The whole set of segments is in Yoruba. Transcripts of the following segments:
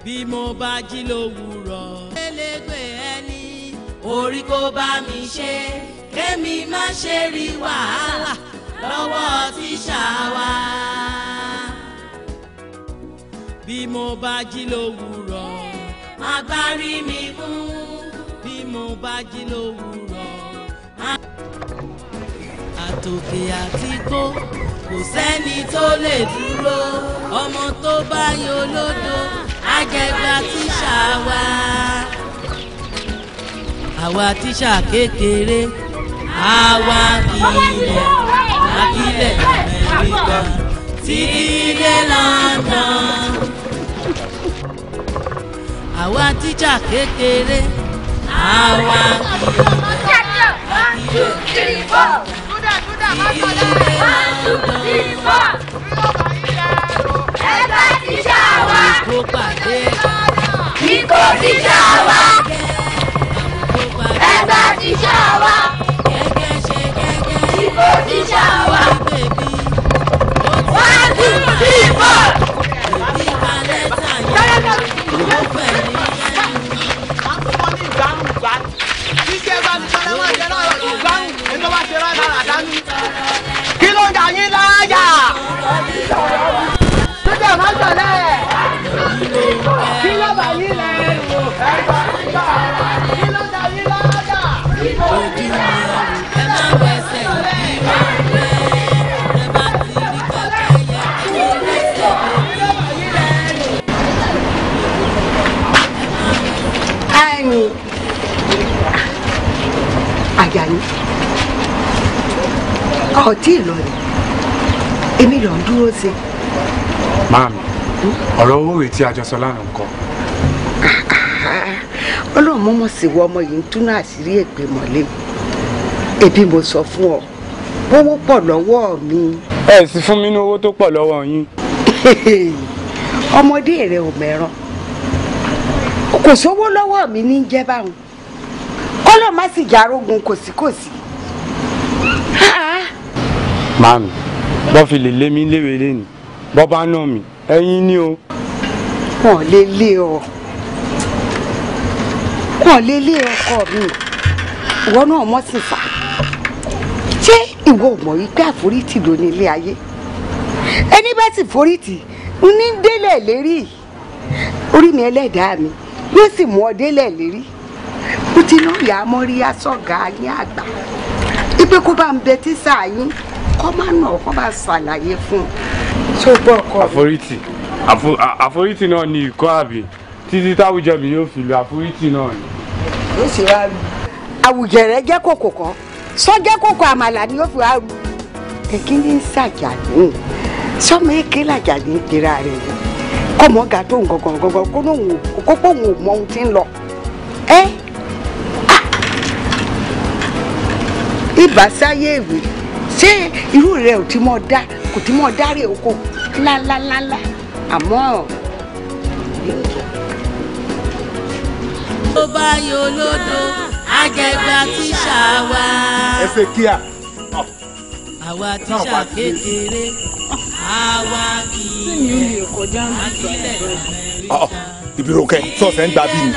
Bí mo bá jí lówùúrọ̀. Elégbè ẹni orí kó bá mi ṣe kémi má ṣe rí wàhálà lọ́wọ́ tíṣà wa. Bí mo bá jí lówùúrọ̀, agbárí mi mú. Bí mo bá jí lówùúrọ̀, àtòkè àti kó kò sẹ́ni tó lè dúró. Ọmọ tó bá yọ lódò àjẹgbà tíṣà wa. Àwa tíṣà kékeré, àwa kìlẹ̀ àkìlẹ̀ Amẹ́ríkà títí dé London. Àwa tíṣà kékeré, àwa kìlẹ̀ àkìlẹ̀ títí dé London. Ẹgbẹ́ tíṣà wa. Kó pàdé. Ikó tíṣà wa. Ẹgbẹ́ tíṣà wa. Gẹ́gẹ́ ṣe gẹ́gẹ́. Ikó tíṣà wa. 1 2 3 4. Kíka lẹ́tà yẹn. Ó pẹ̀lú lẹ́nu. Kí ló ń dà yín láyà? Síbẹ̀ má sọ̀lẹ̀. Kí ló bà yín lẹ́rù? Kí ló dà yín láyà? Ojú mi ẹ má wẹsẹ̀ ìwà rẹ̀. Ẹ bá ti rí pẹ́pẹ́yẹ kí ló wẹsẹ̀ lórí rẹ̀. Ẹ̀yin Àjàní, ọtí ìlọrin, èmi lọ ń dúró sí. Máàmì, ọ̀rọ̀ owó rèé tí a jọ sọ lánàá ńkọ́. Ọlọ́run mọ́mọ́ sì wọ ọmọ yìí ń túnú àṣírí èpè mọ́lẹ̀. Ebi mo sọ fún ọ, owó pọ̀ lọ́wọ́ mi. Ẹ sì fún mi ní owó tó pọ̀ lọ́wọ́ yín. Ọmọdé rẹ ò mẹ́ràn. Kò sówó lọ́wọ́ mi ní jẹ́ báwọn. Kọ́lọ́ má sì járógun kòsíkòsí. Máàmì, bọ́ fi lè lé mi léwe léni, bọ́ bá nà mí, ẹ̀yin ni o. Wọ́n lè lé ọ. Wọ́n lè lé ọkọ mi. Ìwọ náà mọ̀ sí fà. Ṣé ìwọ ò mọ̀ wípé àforítì ló ní ilé ayé? Ẹni bá sì forítì, ní délẹ̀ lérí. Orí mi ẹlẹ́dàá mi yóò sì mú ọ délẹ̀ lérí. Mo ti ná ìyá Mọ́ríyá sọ̀gá yín àgbà. Ipe kó bá ń bẹ tíṣà yín, kọ́ má nà kọ́ bá ṣàlàyé fún un. Ṣé o gbọ́ ọkọ mi? Àforítì àforítì náà ni ìkọ́ àbí títí táwùjọ mi yóò fi lu àforítì náà ni. Ó sì wá lu. Àwùjẹ rẹ jẹ́ kòkò kan, sọ́jẹ́ kòkò àmàlà ni ó fi wá lu. Kẹ̀kí ní sàjàní, sọ́mọ èké làjàní ń pera rẹ̀ ni. Kọ́mọ ga tó ngangan gangan kó lóun kó pé òun ò mọ ohun tí ń lọ. Ẹ́ ibà sáyé ìwé ṣé irú rẹ ò ti mọ dá kò ti mọ dárè oko ńláńláńlá àmọ́. Tó bá yọ lódò, àjẹgbà tíṣà wa. Ẹ ṣe kíá. Àwa tíṣà kékeré, àwa kìí àkílẹ̀ Amẹ́ríkà. Ìbíròkẹ́ sọ̀sẹ̀ ń gba bí ni.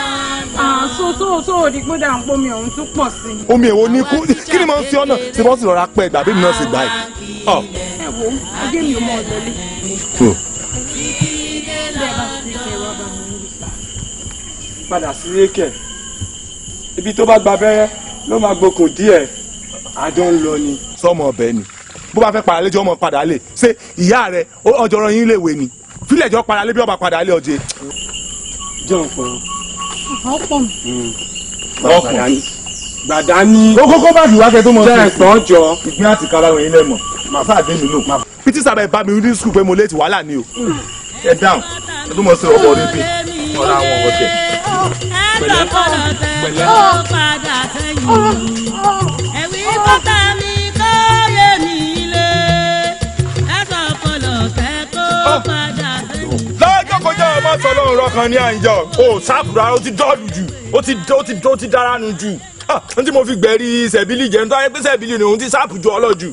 So òdi pé dà ń pọ̀ mi ọ̀hún tún pọ̀ sí i. Omi èwo ní kú kí ni mo ń ṣe ọ́nà ṣe bọ́ sí rọra pẹ́ ìgbà bí mi náà ṣe gbà yìí. Ẹ wo ajé mi ò mọ ọ̀dọ́lé. Bẹ́ẹ̀ bá ti kẹ́ wá bá mi níbi. Padà sílé kẹ̀, ibi tó bá gba abẹ́rẹ́ ló máa gbókun díẹ̀, àjọ ń lọ ni. Sọmọ ọbẹ̀ ni bó bá fẹ́ padà lé jọ ọmọ padà lé ṣé ìyá rẹ ọjọ́ ọ̀rọ̀ yín lè wé ni fílẹ̀ jọ padà lé bí ọba padà lé ọjẹ́. Jọ̀ pọ̀. Ọ̀pọ̀ mi. Ọkùnrin. Gbàdá ní. Ó kókó báàgì wákẹ́ tó mọ̀ sí. Jẹ́ ẹ̀sán jọ. Ìgbín àti karahun yín lẹ́mọ̀. Màá sáà dé mi lò. Bí tíṣà bá bá mi ní sùkúl pé mo léètì wàhálà ni o. Ẹ dáhùn. Ẹ tó mọ̀ sí ọkọ̀ rẹ bí. Ọ̀rọ̀ àwọn ọ̀dẹ̀. Pẹ̀lẹ́ pẹ̀lẹ́. Ó padà sẹ́yìn. Ẹ̀wí bàtà mi kọ́ lé mi lé. Ẹ̀sọ́ kọlọ̀ tẹ́ kó padà sẹ́yìn. Lọ́jọ́ kọjá ọmọ sọ lọ́run rọ́kan ní àyíjọ. O sáàpù rárá o ti dọ́ọ̀lù jù. O ti dára nu jù. N tí mo fi gbẹ̀rí sẹ̀bílì jẹ́ nítorí pé sẹ̀bílì ni òun ti sáàpù ju ọlọ́jù.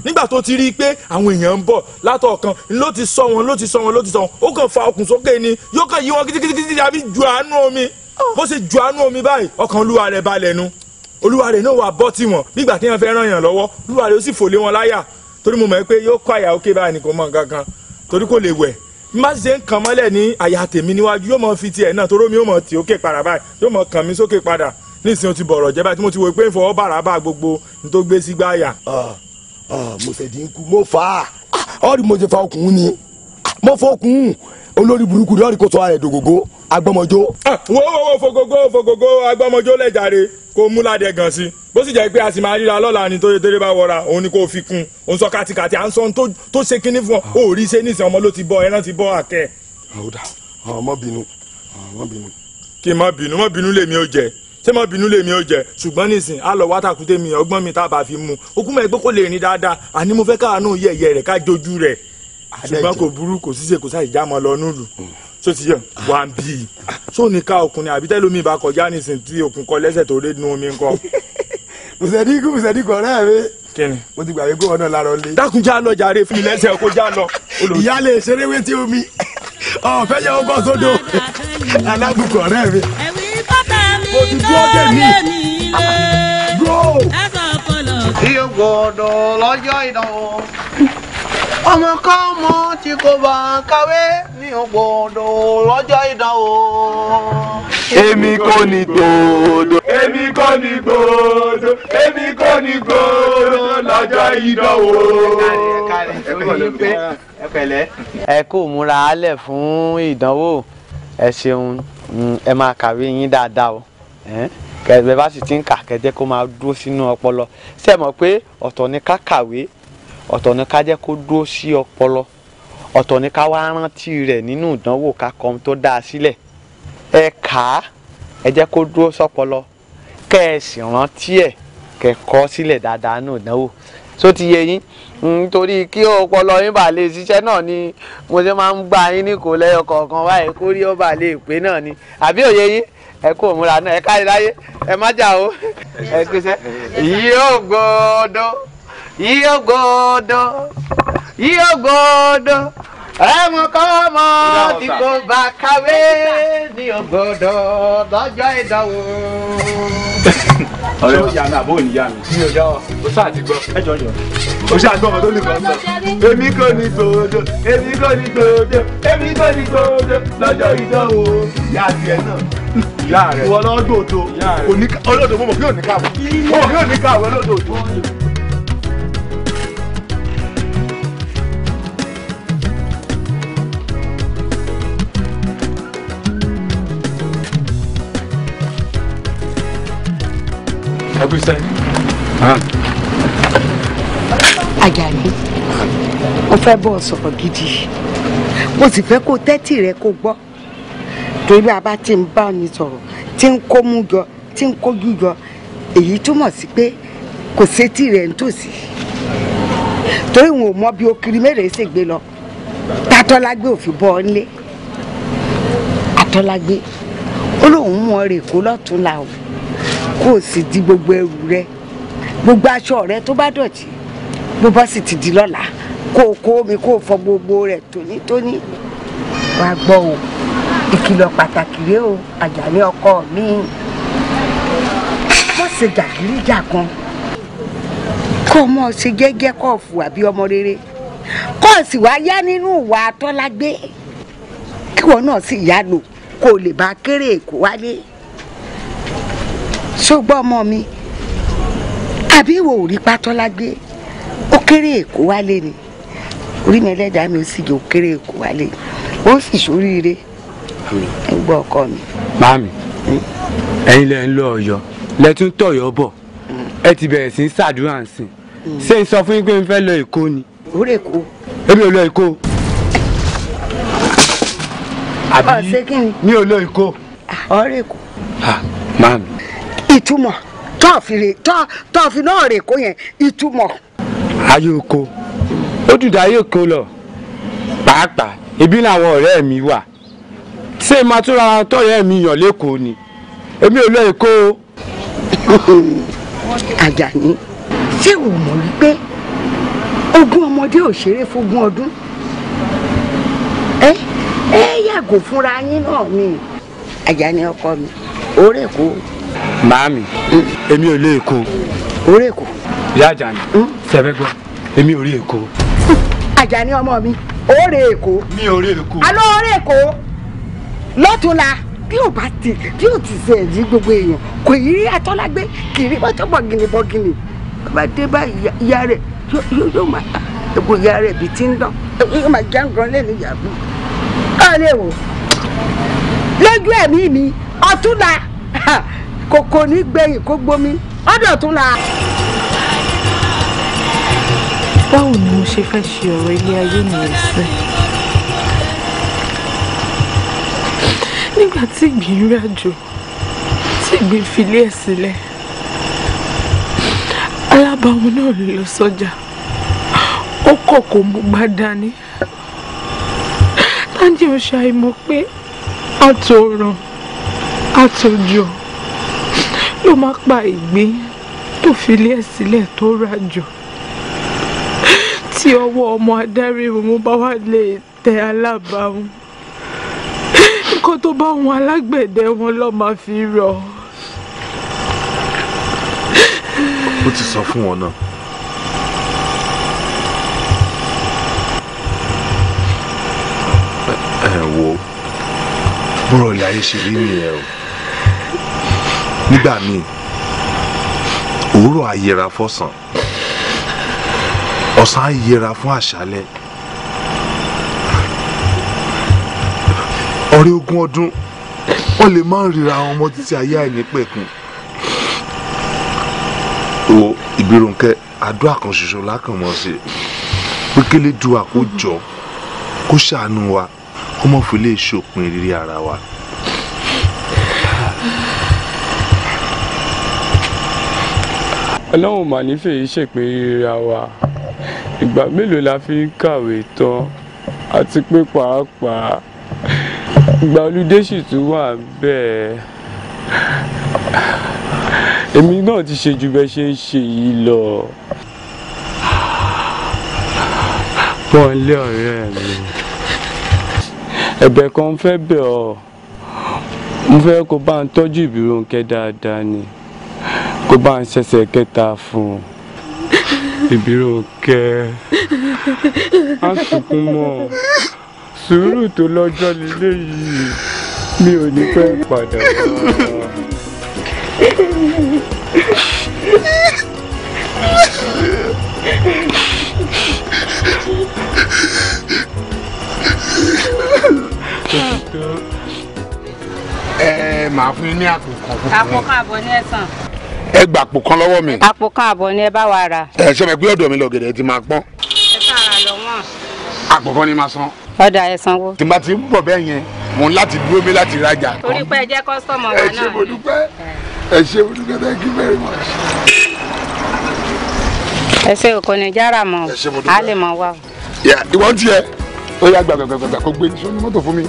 Nígbà tó ti rí i pé àwọn èèyàn ń bọ̀ látọ̀ọ̀kan ló ti sọ wọn ló ti sọ wọn ló ti sọ wọn ó kàn fa okùn sókè ni yóò kàn yí wọn kitikitiki àbí ju àánú omi bó ṣe ju àánú omi báyìí ọkàn olúwa rẹ̀ balẹ̀ nu olúwa rẹ̀ náà wà bọ́ tí wọn nígbà tí wọ́n fẹ́ ràn yàn lọ́wọ́ olúwa rẹ̀ ó sì fò lé wọn láyà torí mo mọ̀ pé yóò kọ́ àyà òkè báyìí nìkan mọ̀ nǹkan kan torí kò lè wẹ̀ má ṣe ń kàn mọ́lẹ̀ ní àyà tèmi níwájú yóò mọ̀ fi tiẹ̀ náà toró mi yóò mọ̀ tì ókè padà báyìí yóò mọ̀ kàn mí sókè padà nísìnyí o ti bọ̀rọ̀ jẹ́ báyìí tí mo ti wo pé ń fọwọ́ bàrà bá gbogbo n tó gbé sí gbáyà. Mo ṣe dín kú mo fà á ọ̀rì mo ṣe fa okùn ni mo fọ okùn olórí burúkú ni ọ̀rì kò sọ ara ẹ̀ dògógó agbọ́mọjó. Wo wo wo fogogo fogogo agbọ́mọjó lẹ́jàre kó mú ládẹ gan sí bó sì jẹ́ pé a sì máa ríra lọ́la ni torí tẹ́lẹ̀ bá wọra òun ni kò fi kún òun sọ kàtìkàtì à ń sọ tó ṣe kínní fún ọ ò rí ṣe nísìnyí ọmọ ló ti bọ ẹran ti bọ àkẹ́. Ọmọ bínú ọmọ bínú. Kí n má bínú má bínú lèmi ò jẹ ṣé má bínú lèmi ò jẹ ṣùgbọ́n nísìn á lọ wátàkùté mi ọgbọ́n mi tá a bá fi mú okú mọ̀ ẹ́ pé kò lè rìn dáadáa àní mo fẹ́ káàánú yẹ̀yẹ́ rẹ̀ ká jojú rẹ̀ ṣùgbọ́n kò burú kò ṣíṣe kò sáì já mọ́ lọ núlù tó ti yẹ wà ń bì í ṣó ní ká ọkùnrin àbí tẹ́lómi bá kọjá nísìn tí òkun kọ lẹ́sẹ̀ tó ré nu omi ńkọ́. Mùsẹ̀díkù Mùsẹ̀díkù ọ̀rẹ́ mi. Kíni. Mo ti gbàgbé kó ọ̀nà lára lé. Dákun já lọ jàre fún mi lẹ́sẹ̀ kó já lọ. Ìyá lè ṣeré wétí omi ọ̀fẹ́ yẹ ọkọ̀ sódò alábùkù ọ̀rẹ́ mi. Ẹ̀wí bàtà mi kọ́ lé mi lé. Yóò gbọ́dọ̀ lọ́jọ́ ìdánwò. Ọmọ kọ́mọ tí kò bá kàwé ní ò gbọ́dọ̀ lọ́jọ́ ìdánwò. Èmi kò ní gbòdò. Èmi kò ní gbòdò. Èmi kò ní gbòdò lọ́jọ́ ìdánwò. Ẹ kò múra álẹ̀ fún ìdánwò ẹ ṣeun ẹ máa kàwé yín dáadáa o kẹ̀bẹ́ bá sì ti ń kà kẹ́jẹ́ kó máa dúró sínú ọpọlọ ṣé ẹ mọ̀ pé ọ̀tọ̀ ni ká kàwé ọ̀tọ̀ ni ká jẹ́ kó dúró sí ọpọlọ ọ̀tọ̀ ni ká wá rántí rẹ̀ nínú ìdánwò ká kọ ohun tó dáa sílẹ̀ ẹ kà á ẹ jẹ́ kó dúró sọ́pọlọ kẹ́ ẹ sì rántí ẹ̀ kẹ́ kọ sílẹ̀ dáadáa nínú ìdánwò tó ti yé yín nítorí kí ọpọlọ yín bá lè ṣiṣẹ́ náà ni mo ṣe máa ń gbá yín ní kò lẹ́yọ kọ̀ọ̀kan báyìí kó rí ọba lè pé náà ni àbí òye yín ẹ kú òmùra náà ẹ kárí láyé ẹ má jà o ẹ kúṣẹ́. Yóò gbọ́dọ̀ yóò gbọ́dọ̀ yóò gbọ́dọ̀ ẹ̀wọ̀n kọ́mọ tí kò bá kàwé ní ògbọ́dọ̀ lọ́jọ́ ìdánwò. Ọ̀rẹ́ ó yà mí àbó òní yà mí. Mi ò yá ọ. O ṣáà ti gbọ́. Ẹ jọ jọ. O ṣáà gbọ́ ọmọ tó lè kọ́ sọ. Èmi kò ní gbòdò, èmi kò ní gbòdò, èmi kò ní gbòdò lọ́jọ́ ìdánwò. Ìyá tiẹ̀ náà. Ìyá rẹ̀. Ìwọ lọ́dọ̀ òdo. Olódò mo mọ̀ kí ò ní kàwé. Mo mọ̀ kí ò ní kàwé olódò òdo. Àjàní mo fẹ́ bọ́ sọ̀rọ̀ gidi mo sì fẹ́ kó tẹ́tì rẹ kó gbọ́ torí bí a bá ti ń bá ní sọ̀rọ̀ tí ń kó mú jọ tí ń kójú jọ èyí túmọ̀ sí pé kò sétí rẹ̀ nítòsí torí wọn ò mọ bí okiri mẹ́rẹ̀ẹ́ ṣègbè lọ tátọ́lágbé ò fi bọ́ ọ nílé àtọ́lágbé ó lóun mú ọ rè kó lọ́tún la o kó o sì di gbogbo ẹrù rẹ gbogbo aṣọ rẹ tó bá dọ̀tí bó bá sì ti di lọ́la kó o kó omi kó o fọ gbogbo rẹ tónítóní. Wàá gbọ́ o ìkìlọ̀ pàtàkì rèé o Àjàní ọkọ mi má ṣe jàgídíjàgan kó o mọ̀ ṣe jẹ́jẹ́ kó o fùwà bí ọmọ rere kó o sì wá yá nínú ìwà Atọ́lágbé kí wọn náà sì yá lò kó o lè bá kéré èkó wálé ṣùgbọ́n ọmọ mi àbí ìwọ ò rí pátọ́lágbé ó kéré èkó wálé ni orí mi ẹlẹ́dàá mi ó sì jẹ́ ó kéré èkó wálé ó sì ṣoríire ẹ gbọ́ ọkọ mi. Màámi ẹ̀yin lẹ ń lọ Ọ̀yọ́ lẹ tún tọ̀yọ́ bọ̀ ẹ ti bẹ̀rẹ̀ sí í ṣàdúrà ǹsìn ṣé n sọ fún yín pé n fẹ́ lọ Èkó ni. Orí Èkó. Èmi ò lọ Èkó. Ọ̀sẹ̀ kí ni. Mi ò lọ Èkó. Ọ̀rẹ́ Èkó. Màámi. Ìtumọ̀ tọ́ọ̀fì náà rè kó yẹn ìtumọ̀. Ayé oko ó dùdú ayé oko lọ pàápàá ibi làwọn ọ̀rẹ́ mi wà ṣé máa tún ra tọ́rẹ́ mi yàn lẹ́kọ̀ọ́ ni èmi ò lọ Èkó o. Àjàní, ṣé o mọ̀ wípé ogún ọmọdé ò ṣeré fógún ọdún? Ẹ ẹ yàgò fúnra yín náà ni. Àjàní ọkọ mi, orí Èkó. Màámi, èmi ò lé Èkó. Orí Èkó. Ìyá Àjàní, sẹ́fẹ́ gbọ́, èmi ò rí Èkó. Àjàní ọmọ mi, orí Èkó. Mi ò rí Èkó. Àlọ́ orí Èkó lọ́túnla. Bí ò bá ti bí ò ti ṣe ẹ̀rí gbogbo èèyàn kò yí rí atọ́lágbé kì í rí mọ́tò bọ̀gìnì bọ̀gìnì. Bàbá dé bá ìyá rẹ̀ yóò máa egbò ìyá rẹ̀ bí ti ń dán yóò máa já nǹkan lẹ́nu ìyàbọ̀. Ká lè wò lójú ẹ̀mí mi ọ̀túnla kòkò ní gbẹ̀yìn kó gbomi ọ̀dọ̀ ọ̀túnla. Báwo ni mo ṣe fẹ́ ṣe ọ̀rọ̀ ilé ayé mi ẹ̀sìn? Nígbà tí ìgbín ràjò, tí ìgbín filé ẹ̀ sílẹ̀, alábàáwọn náà lọ sọ́jà, ó kọ̀ kó mú gbá dání. Táńdì ò ṣàìmọ̀ pé àtòràn àtòjò ló máa pa ìgbín tó filé ẹ̀ sílẹ̀ tó ràjò. Tí ọwọ́ ọmọ adarí òun bá wà lè tẹ alábàáwọn, nǹkan tó bá wọn alágbẹ̀dẹ wọn lọ máa fi rọ. Ó ti sọ fún wọn náà. Ẹ wo bọ́rọ̀ ilé ayé ṣe rí nìyẹn o. Nígbà míì òwúrọ̀ á yẹra fọ́sàn, ọ̀sán á yẹra fún àṣálẹ́. Ọ̀rẹ́ ogún ọdún wọ́n lè má ríra àwọn ọmọ títí ayé àìnípẹ̀kun. Wo Ìbírónkẹ́, àdúrà kan ṣoṣo lákànmọ́ sí pé k'Elédùà kó jọ kó ṣàánú wa kó mọ̀ fi lè ṣòpin ìrírí ara wa. Ọlọ́run mà ní fèyí ṣèpin ríra wa. Ìgbà mélòó la fi ń kàwé tán àti pé pàápàá ìgbà olùdé sì tún wà bẹ́ẹ̀. Èmi náà ti ṣe ju bẹ́ẹ̀ ṣe ń ṣe yìí lọ. Pọ́nlé ọ̀rẹ́ mi, ẹ̀bẹ̀ kan fẹ́ bẹ̀ ọ́. Mo fẹ́ kó bá ń tọ́jú Ìbírónkẹ́ dáadáa ni, kó bá ń ṣẹ̀ṣẹ̀ kẹta fún un. Ìbírónkẹ́, á sunkún mọ́. Sùúrù tó lọ́jọ́ lílé yìí, mi ò ní fẹ́ padà wá. Ẹ máa fún yín ní àpò kan fún mi. Àpò kan àbọ̀ ní ẹ̀sán. Ẹ gbà àpò kan lọ́wọ́ mi. Àpò kan àbọ̀ ni ẹ bá wa rà. Ẹ ṣe mọ̀ pé ọ̀dọ̀ mi lọ̀gẹ̀dẹ̀ ti máa pọ́n. Ẹ sára lọ wọ́n. Àpò kan ni máa san. Ọ̀dà ẹ sanwó. Tí n bá ti ń bọ̀ bẹ́ẹ̀ yẹn, mò ń láti dúró mi láti rajà. Torí pé ẹ jẹ́ kọ́sítọ́mù wa náà. Ẹ ṣé mo dúpẹ́. Ẹ ṣé mo dúpẹ́, thank you very much. Ẹ ṣe kò ní jára mọ́, a lè mọ̀ wá. Ìwọ ń tiẹ̀, ó yá gbàgbàgbàgbà kó gbé sóní mọ́tò fún mi.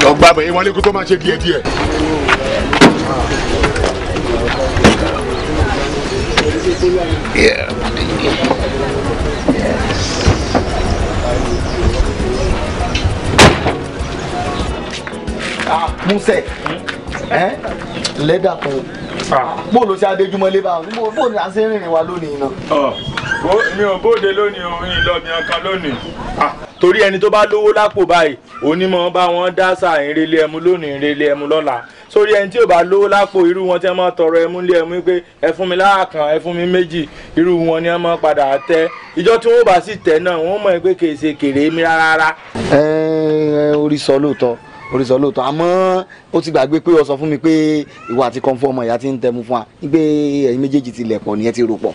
Lọ gbàgbé yín wọlé kó tó máa ṣe díẹ̀ díẹ̀. Yeah. Yes. Ah, Músẹ̀, lẹ́dà kan, bó ló ṣe adéjúmọ́lé bá wọn, bó ni a ṣe ń rìnrìn wa lónìí náà. Mi ò bóde lónìí o, mi lọ bí ọkàn lónìí. Torí ẹni tó bá lówó lápò báyìí, onímọ̀ bá wọn dá sáà ìrẹ̀lẹ̀ ẹmu lónìí, ìrẹ̀lẹ̀ ẹmu lọ́la. Sórí ẹni tí ò bá lówó lápò, irú wọn tí wọ́n máa tọrọ ẹmu lé ẹmu pé ẹ fún mi láàkàn, ẹ fún mi méjì, irú wọn ni wọ́n máa padà tẹ. Ìjọ tí wọ́n bá sì tẹ náà, wọ́n mọ̀ pé kì í ṣe kèrè mi rárá. Ẹ orí sọ lóòótọ́, orí sọ lóòótọ́, àmọ́ ó ti gbàgbé pé ó sọ fún mi pé ìwà àti kọ́ńfọ́ ọmọ ìyá ti ń tẹmu fún wa, pé ẹ̀yin méjèèjì ti lẹ̀ pọ̀ nìyẹn ti rò pọ̀,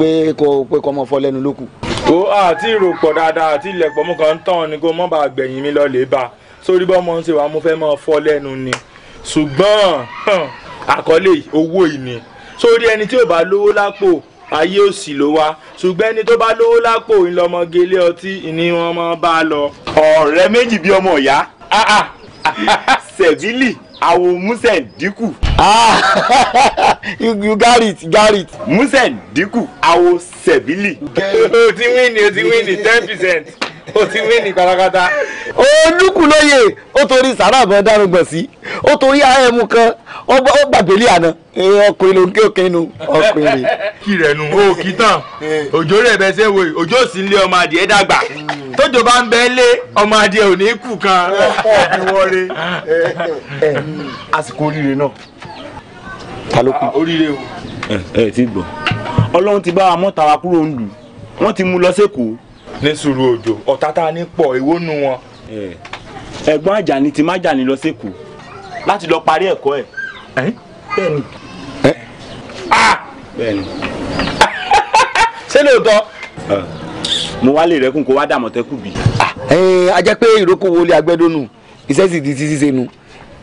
pé kò pé kọ́ ọmọ fọ́ lẹ́nu lókù. Ó àti ìròpọ̀ dáadáa àti ilẹ̀pọ̀ mú kan tán ni kó mọ́ bá gbẹ̀yìn mi lọ lè bá sórí bọ́ mọ́ ń ṣe wàá mo fẹ́ mọ́ fọ́ lẹ́nu ni, ṣùgbọ́n Àkọlé owó ìní. Sórí ẹni tí ò bá lówó lápò ayé òsì ló wá, ṣùgbọ́n ẹni tó bá lówó lápò ńlọmọge ilé ọtí ni wọ́n máa bá lọ. Ọ̀rẹ́ méjì bíi ọmọ ìyá. Sẹ̀bílì àwò Músẹ̀ dínkù. You got it, got it. Músẹ̀ dínkù àwò Sẹ̀bílì. O ti win ni, o ti win ni 10%. O ti win ni pátápátá. Olúkúlóyè ó torí sàrà àbọ̀ dárúgbọ̀n sí, ó torí ààmú kan, ó gbàgbélé àná, ọkùnrin ló ń ké òkè nu ọkùnrin. Kí rẹ̀ nu, o kì í tán, òjò rẹ̀ bẹ́ ṣe wòye, òjò sì ń lé ọmọ adìẹ dàgbà, tójò bá ń bẹ́ lé ọmọ adìẹ ò ní kù kan. Àsìkò oríire náà. Ta ló kù? Oríire o. Ẹ ti gbọ́, Ọlọ́run ti bá wa mọ́ta wa kúrò ń lù, wọ́n ti mú lọ sẹ́kọ̀ọ́. Ní sùúrù òjò, ọ̀tá tá a ní pọ̀, èwo nu wọn. Ẹ̀gbọ́n Àjàní ti má Jàní lọ sẹ́kọ̀ọ́ láti lọ parí ẹ̀kọ́ ẹ̀. Bẹ́ẹ̀ni. Bẹ́ẹ̀ni. Ṣé lóòótọ́? Mo wá lè rẹ́kùn kó wá dàmọ̀tẹ́kù bí. A jẹ́ pé ìrókò wo lé agbẹ́dọ́nù, iṣẹ́ sì di ṣíṣe nu.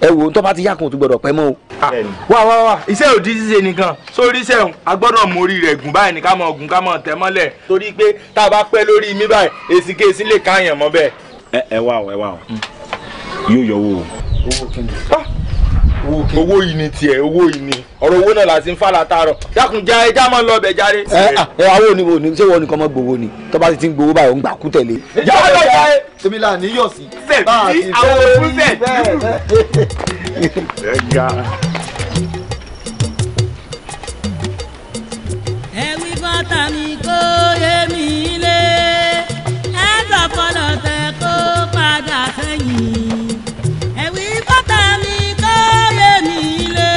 Ẹ wo tó bá ti yàkùn tó gbọ́dọ̀ pẹ́ mọ́ o. Wá wá wá, iṣẹ́ òdi ṣíṣe nìkan sórí iṣẹ́ òun a gbọ́dọ̀ mórí rẹ̀ gùn báyìí ní ká mọ̀ gùn ká mọ̀ tẹ̀ mọ́lẹ̀ torí pé tá a bá pẹ́ lórí mi báyìí èsì kéésì lè káyàn mọ́ bẹ́ẹ̀. Ẹ wá o, ẹ wá o, yóò yọ owó o. Owó yìí ni tiẹ̀, owó yìí ni ọ̀rọ̀ owó náà la ti ń fà látàárọ̀. Dákun já ẹja máa ń lọ ọbẹ̀ járe. Ẹ àwọn oníwo ni ṣé wọn nìkan mọ gbowó ni tó bá ti ń gbowó báyìí òun gbà kú tẹ̀lé. Já lọ járe. Tèmi là ní yọ̀ sí. Sẹ̀bí àwọn òfin sẹ̀. Ẹ̀wí bọ́tà mi kó yé mi lé, ẹ sọ fọlọ́ tẹ kó padà sẹ́yìn. Ẹ̀wí bọ́tà mi kó yé mi lé,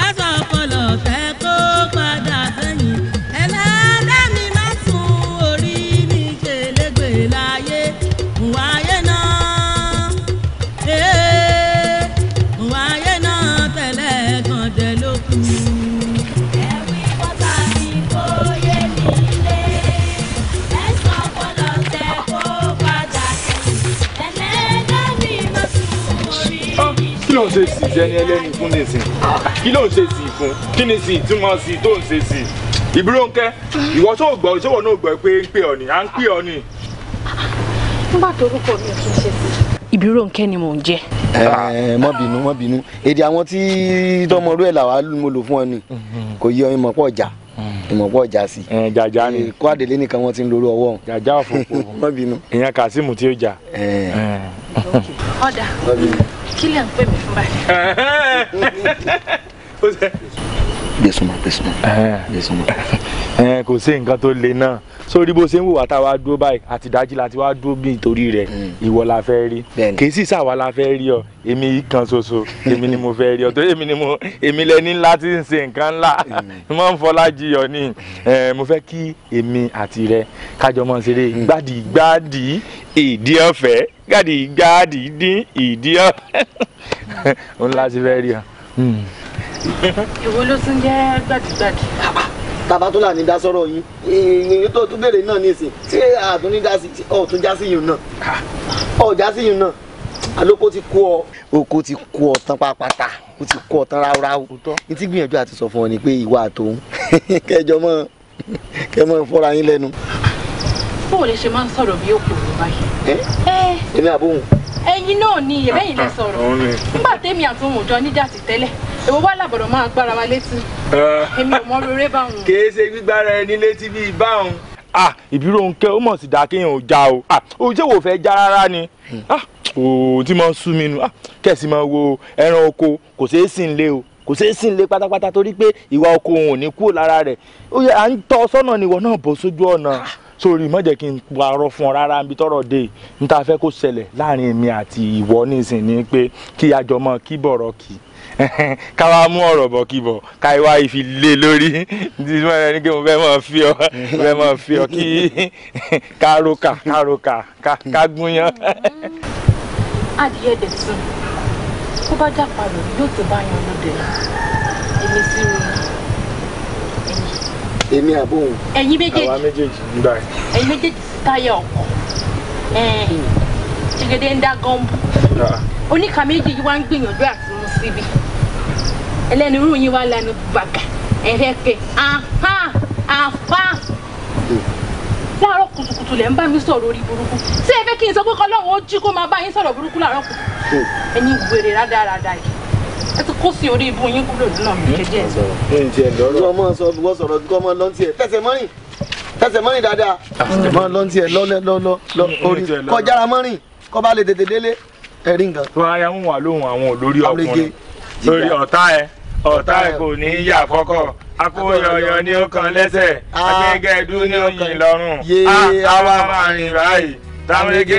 ẹ sọ fọlọ́ tẹ kó padà sẹ́yìn. Ẹlẹ́dàá mi má sùn orí mi ṣe légbè láyé, wáyé náà, wáyé náà tẹ̀lé kan dẹ̀ ló kù. Kí ló ń ṣe sí jẹni ẹlẹ́ni fún nísìn? Kí ló ń ṣe sí fún? Kí ni sí ìtumọ̀ sí tó ń ṣe sí? Ìbírónkẹ́, ìwọ tó gbọ́, ṣé wọn náà gbọ́ pé ń pè ọ́ ni? À ń pè ọ́ ni. Nígbà tó orúkọ mi ò kí ń ṣe sí. Ìbírónkẹ́ ni mò ń jẹ́. Má bínú, má bínú. Èdè àwọn tí tọmọrú ẹ̀ làwa mo lò fún ọ ni. Kò yí ọ ìmọ̀pọ̀ ọjà. Ìmọ̀pọ̀ ọjà sí. Jàjà ni. Kó àdèlé nìkan wọ́n ti ń lorú ọwọ́. Jàjà òfòfò. Má bínú. Ìyẹn Kàsímù tí ó jà. Ọ̀dà, kí lẹ̀ ń pè mí fún báyìí? Gbèsùnmọ̀, gbèsùnmọ̀, gbèsùnmọ̀. Kò sí nǹkan tó le náà. Sórí bó ṣe ń wò wá tá a wá dúró báyìí, àti ìdájí la ti wá dúró bí nítorí rẹ̀, ìwọ la fẹ́ rí. Kì í sì ṣàwa la fẹ́ rí ọ, èmi yìí kan ṣoṣo, èmi ni mo fẹ́ rí ọ, torí èmi ni mo, èmi lẹni ńlá tí ń ṣe nǹkan ńlá. Mo ń fọlá jiyọ̀ ni. Mo fẹ́ kí èmi àti rẹ kájọ mọ́ ṣeré gbádìí gbádìí ìdí ọ̀fẹ́, gbádìí gbádìí dín ìdí ọ̀fẹ́. Òun láti fẹ́ rí ọ. Èwo ló tún jẹ́ gbàdígbàdí? Bàbá tó là ní dá sọ́rọ̀ yín, èyí tó tún béèrè náà nísìn, tí àtún ní dá sí, ọ̀ tún já sí yìí náà, ọ̀ já sí yìí náà, àlókò ti kó ọ. Oko ti kó ọ tán pátápátá, ó ti kó ọ tán ráúráú. Ní tí gbìyànjú àti sọ fún ọ ni pé ìwà àtòun kẹjọ mọ kẹ mọ fọ́ra yín lẹ́nu. Bó o lè ṣe máa ń sọ̀rọ̀ bí òkú mi báyìí? Èmi àbóhùn. Ẹ̀yin náà ni ẹ̀bẹ́yìn lè sọ̀rọ̀. Nígbà tèmi àti òun ò jọ níjà ti tẹ́lẹ̀, èwo wá làbọ̀dọ̀ máa gbára wa létí. Èmi ò mọ rere báwọn. Kì í ṣe gbígbára ẹni létí bíi báwọn. Ìbírónkẹ́ ó mọ̀ sí dáa kéèyàn ò já o. O ṣé wò fẹ́ já rárá ni? O tí mo ń sú mi nu. Kẹ̀sì máa wo ẹran oko kò ṣeé sìn lé o. Kò ṣeé sìn lé pátápátá torí pé ìwà oko òun ò ní kúrò lára rẹ̀. Ó yẹ à ń tọ́ sọ́nà ni ìwọ náà bọ́ sójú ọ̀nà. Sórí má jẹ́ kí n parọ́ fún ọ rárá níbi tọ́rọ̀ dé n ta fẹ́ kó ṣẹlẹ̀ láàrin èmi àti ìwọ nísìn ni pé kí a jọ mọ kí bọ̀rọ̀ kì ká wá mú ọ̀rọ̀ bọ̀ kí bọ̀ ká ìwá ìfi lé lórí tí wọ́n rẹ ní kí mo fẹ́ mọ̀ fi ọ fẹ́ mọ̀ fi ọ kí ká roka ká roka ká gúnyán. Adìyẹ dẹ̀ sùn, bó bá jápa rẹ̀ yóò tó bá yan lóde. Èmi sí ro Èmi àbóhùn. Ẹ̀yin méjèèjì. Àwa méjèèjì ń báyìí. Ẹ̀yin méjèèjì sí táyà ọkọ̀. Ṣègede ń dá gọ́ǹbù. Oníka méjì yìí wá ń gbìyànjú àti mú síbi. Ẹlẹ́nu irú yín wá lẹ́nu gbàgà ẹ̀fẹ́ pé àhán àfá. Láàárọ̀ kùtùkùtù lẹ̀ ń bá mi sọ̀rọ̀ orí burúkú. Ṣé ẹ fẹ́ kí n sọ pé kọ́lọ́run ó jí kó máa bá yín sọ̀rọ̀ burúkú láàárọ̀ kùtù? Ẹ̀yin wèrè rádaràda yìí. Ẹ ti kó sí orí ibú yín kúrò nínú mi kẹjẹ ẹ sọ̀rọ̀. Ìwọ mọ̀ sọ wọ́n sọ̀rọ̀ kọ́ mọ́ lọ́ntì ẹ̀ tẹ̀sẹ̀ mọ́rìn dáadáa. Mọ́ lọ́ntì ẹ̀ lọ́lọ́ orí kọjára mọ́rìn kọ́ bá lè tètè délé ẹ̀rí nǹkan. Tó ara ń wà lóhùn àwọn olórí ọkùnrin lórí ọ̀tá ẹ̀ kò ní í yà fọ́kọ̀ akóyọyọ ní ó kan lẹ́sẹ̀ akẹ́gẹ́dú ní ó yìn lọ́rùn àwa máa rìn báyìí tamurege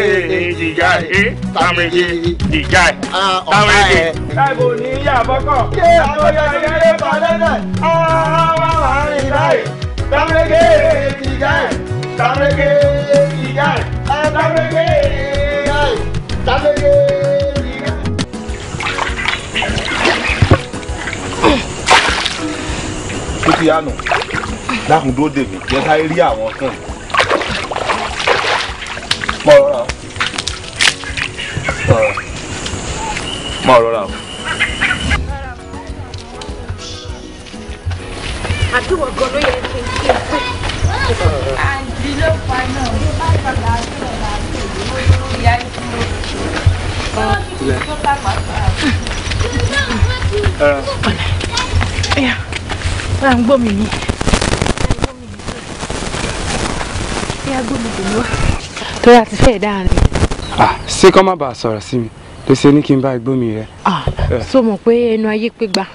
jìgá ẹ tamurege jìgá ẹ tamurege. Kò ní í yà fọ́kọ̀ akóyọyọ ní ó kan lẹ́sẹ̀ àwa máa rìn báyìí tamurege jìgá ẹ tamurege jìgá ẹ tamurege tamurege. Ó ti yánu dákun dúró dè mí jẹ́ ká rí àwọn kan mọ̀ rọra mọ̀ rọra o. Àdúgbò gan ló yẹ kí n kí n pè. Àǹtí ló fa náà bí bá padà sí ọ̀la àti òdòdó ìyá ìdúró. Bá ń gbọ́ mi ní. Ìyá gbọ́ mi dùn wá. Torí a ti fẹ́ dáa ni. Ṣé kọ́ má bàa sọ̀rọ̀ sí mi ló ṣe ní kí n bá igbó mi rẹ. So mọ̀ pé ẹnu ayé pé gbà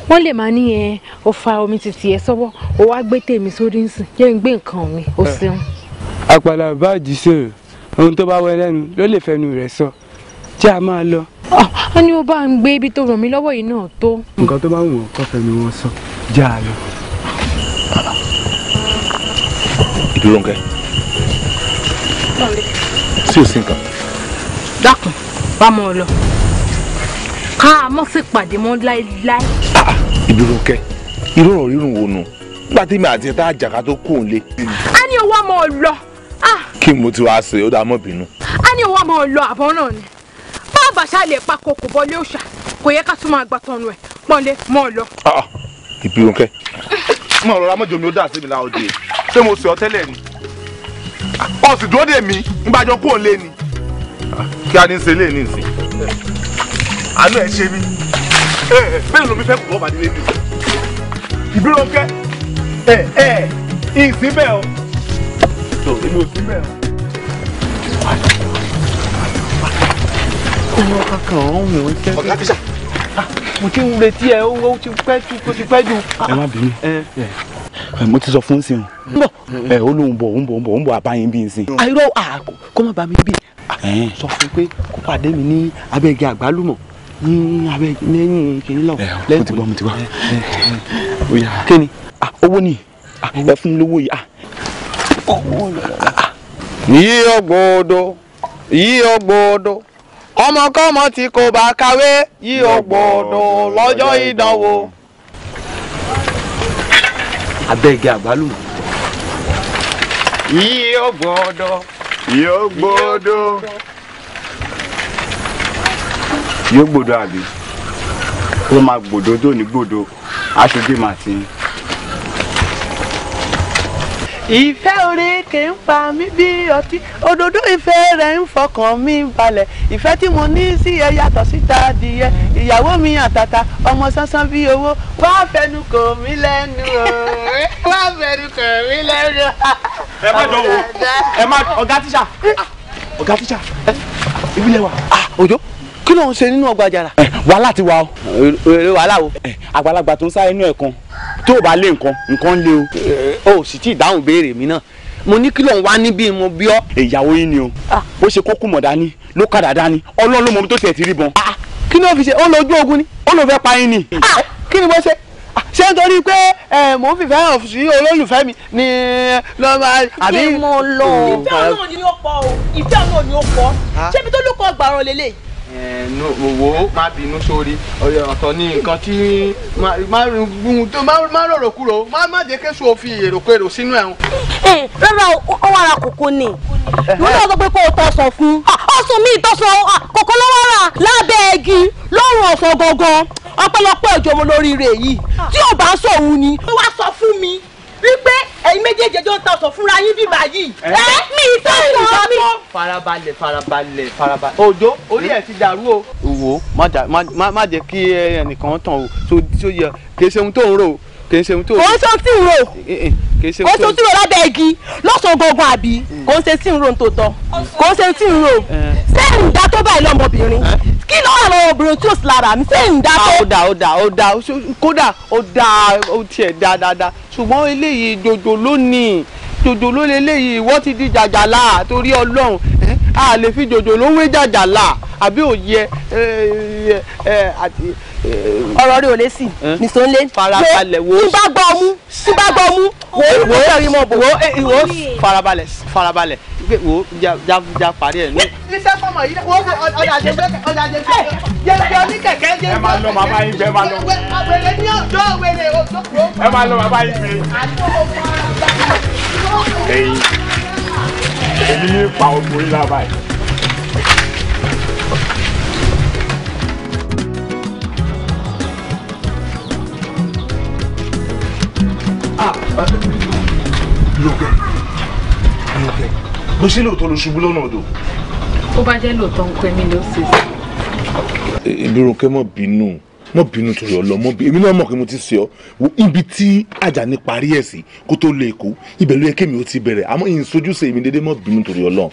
wọ́n lè máa ní ẹ o fa omi títì ẹ sọ́wọ́ o wá gbé tèmi sórí nsìn jẹ́ ń gbé nǹkan mi o ṣeun. Àpàlà báàjì sèrò ohun tó bá wẹ lẹ́nu ló lè fẹnu rẹ̀ sọ jẹ́ a máa lọ. Wọ́n ní o bá ń gbé ibi tó ràn mí lọ́wọ́ yìí náà tó. Nǹkan tó bá wù wọ́n kọ́ fẹnu wọn sọ jẹ́ a lọ. Ìbírónkẹ́ sí ò sí nǹkan. Dákun bá mọ ọ lọ ká mọ́ sí pàdé mọ́ láéláé. Ìbírónkẹ́ irú ọ̀rọ̀ rírùn wo nù nígbà tí mi àti ẹ̀ tá àjàká tó kù ń lé. A ní owó ọmọ ọ lọ. Kí mo ti wá ṣe ó dáa mọ́ bínú. A ní owó ọmọ ọ lọ àbọ̀ náà ni bá àbàṣà lè pa kòkò bọ́lé òòṣà kò yẹ ká tún máa gbà tọnu ẹ̀ pọ́nlé mọ́ ọ lọ. Ìbírónkẹ́ mọ̀ rọra mọ́jọ mi ó dà sí mi láòdì ṣé mo sọ ọ́ tẹ́lẹ̀ ni ọ sì dúró dè mí nígbàjọ kúrò lé ni kí a ní ṣe lé ní ìsìn àánú ẹ ṣe mí bẹ́ẹ̀ ló mi fẹ́ kó bàdé lé ní ìsìn Ìbírónkẹ́ ẹ ìsìn bẹ́ẹ̀ o tó èmi ò sí bẹ́ẹ̀ o. Ọmọ kankan ọ̀hún mi ò ń tẹ́. Ọ̀gá tíṣà mo ti ń retí ẹ ó ti pẹ́ jù ó ti pẹ́ jù. Ẹ má bínú mo ti sọ fún sí o ẹ ó lóun bọ̀ òun bọ̀ òun bọ̀ òun bọ̀ àbáyín bí n sìn. Àìrọ̀ kó má bá mi bí sọ fún pé kó pàdé mi ní abẹ́gi àgbálùmọ̀ ní abẹ́ lẹ́yìn kìnìún lọ. Mo ti gbọ́ mo ti gbọ́. Kí ni. Owó ni ẹ fún mi lówó yìí. Yí ògbódò yí ògbódò ọmọkọ́mọ tí kò bá kàwé yí ògbódò lọ́jọ́ ìdánwò. Abẹ́gi àgbálùmọ̀. Yí ògbódò yí ògbódò. Yóò gbòdo àbí ó máa gbòdo tó ní gbòdo aṣojú màá ti. Ìfẹ́ oríkè ń pa mí bí ọtí òdòdó ìfẹ́ rẹ̀ ń fọkàn mi balẹ̀ ìfẹ́ tí mo ní sí ẹ yàtọ̀ síta adìyẹ ìyàwó mi àtàtà ọmọ sánsán bí owó wá fẹnu kò mí lẹ́nu o wá fẹnu kò mí lẹ́nu. Ẹ má jọ wo ẹ má ọ̀gá tíṣà ọ̀gá tíṣà ibi lẹ wà. Òjó kí ló ń ṣe nínú ọgbà àjàrà. Wàhálà ti wà o. Èrè wàhálà o. Àgbàlagbà tó ń sáré inú ẹ̀ kan tó o bá lé nǹkan nǹkan lé o. O sì tí ì dáhùn béèrè mi náà mo ní kí ló ń wá níbí mo bí ọ. Ìyàwó yín ni o ó ṣe kókó mọ̀ dání ló kàdà dání Ọlọ́run ló mọ omi tó tiẹ̀ ti rí bọn. Kí ni ó fi ṣe ó lójú ogun ni. Ó ló fẹ́ pa yín ni. Kí ni mo ṣe ṣé nítorí pé mò ń fìfẹ́ hàn sí olólùfẹ́ mi ni lọ́ máa. Ṣé mo lọ. Ìfẹ́ náà ni ó pọ̀ o ìfẹ́ náà ni ó pọ̀ ṣé ibi tó lóko ọgbàrán lélẹ̀. Wo má bínú sórí ọ̀tọ̀ ní nǹkan tí má rorò kúrò má jẹ́ kéṣù ó fi èròkérò sínú ẹ̀hún. Rárá o wà ra kòkó ni ìwọ náà sọ pé kó o tọ̀sán fún ọsùn mi ìtọ̀sán kòkó ló wà rà lábẹ́ igi lọ́rùn ọ̀sán gangan Ọpẹ́lọpẹ́ òjò mo lóríire yìí tí ò bá sọ òun ni. Ó wá sọ fún mi wípé ẹ̀yin méjèèjì jọ ń ta ọ̀sán fúnra yín bíbá yìí. Ẹ mi ìtọ́ sọ mi. Farabalẹ̀ farabalẹ̀ farabalẹ̀. Òjó orí ẹ̀ ti dàrú o. Wo má jẹ́ kí ẹnìkan tàn o tó yẹ kì í ṣe ohun tó ń rò o kì í ṣe ohun tó ń rò. Kò ń ṣe ohun tí ń rò. Kò ń ṣe ohun tí ń rò lábẹ́ igi lọ́sàn-án gangan àbí kò ń ṣe tí ń rò tó tọ́ kò ń ṣe tí ń rò. Ṣé ń dá tó báyìí lọ́mọbìnrin? Kí ló wà lọ́wọ́ obìnrin tí ò sí lára mi? Ṣé ń dá tó. Ó dà ó dà kódà ó dà ó tiẹ̀ dá dáadáa ṣùgbọ́n eléyìí jòjò lónìí jòjò ló leléyìí wọ́n ti di jàjàlá torí Ọlọ́run a lè fi jòjò ló wé jàjàlá àbí òye àti. Ọ̀rọ̀ rẹ̀ ò lè sí nìṣó ńlẹ̀ farabalẹ̀ wo tí bá gbọ́ ọmú tí bá gbọ́ ọmú wò ó wò ó rí mọ́ bò. Wo farabalẹ̀ farabalẹ̀ wo já parí ẹ̀ ní. Iṣẹ́ fọmọ yìí wọ́n ọjà jẹ ọjà jẹ jẹ jẹ oníkẹ̀kẹ́ jẹ. Ẹ máa lọ bàbá yín gbé ẹ máa lọ. Wèrè ní ọjọ́ wèrè ọjọ́. Ẹ máa lọ bàbá yín gbé. Ẹyin èmi ní pa ogun yín lábàá yìí. Lókè lókè bó ṣe lóòótọ́ ló ṣubú lọ́nà odò. Ó bá jẹ́ lóòótọ́ ń pẹ́ mi ló ṣe sí. Ìbírúnkẹ́ mọ̀ bínú mọ̀ bínú torí ọlọ mọ̀ bí èmi náà mọ̀ pé mo ti ṣe ọ́ ibi tí Àjàní parí ẹ̀ sí kó tó lọ Èkó ibẹ̀ ló yẹ kémi ó ti bẹ̀rẹ̀ àmọ́ ìsojúṣe èmi dédé mọ̀ bínú torí ọlọ.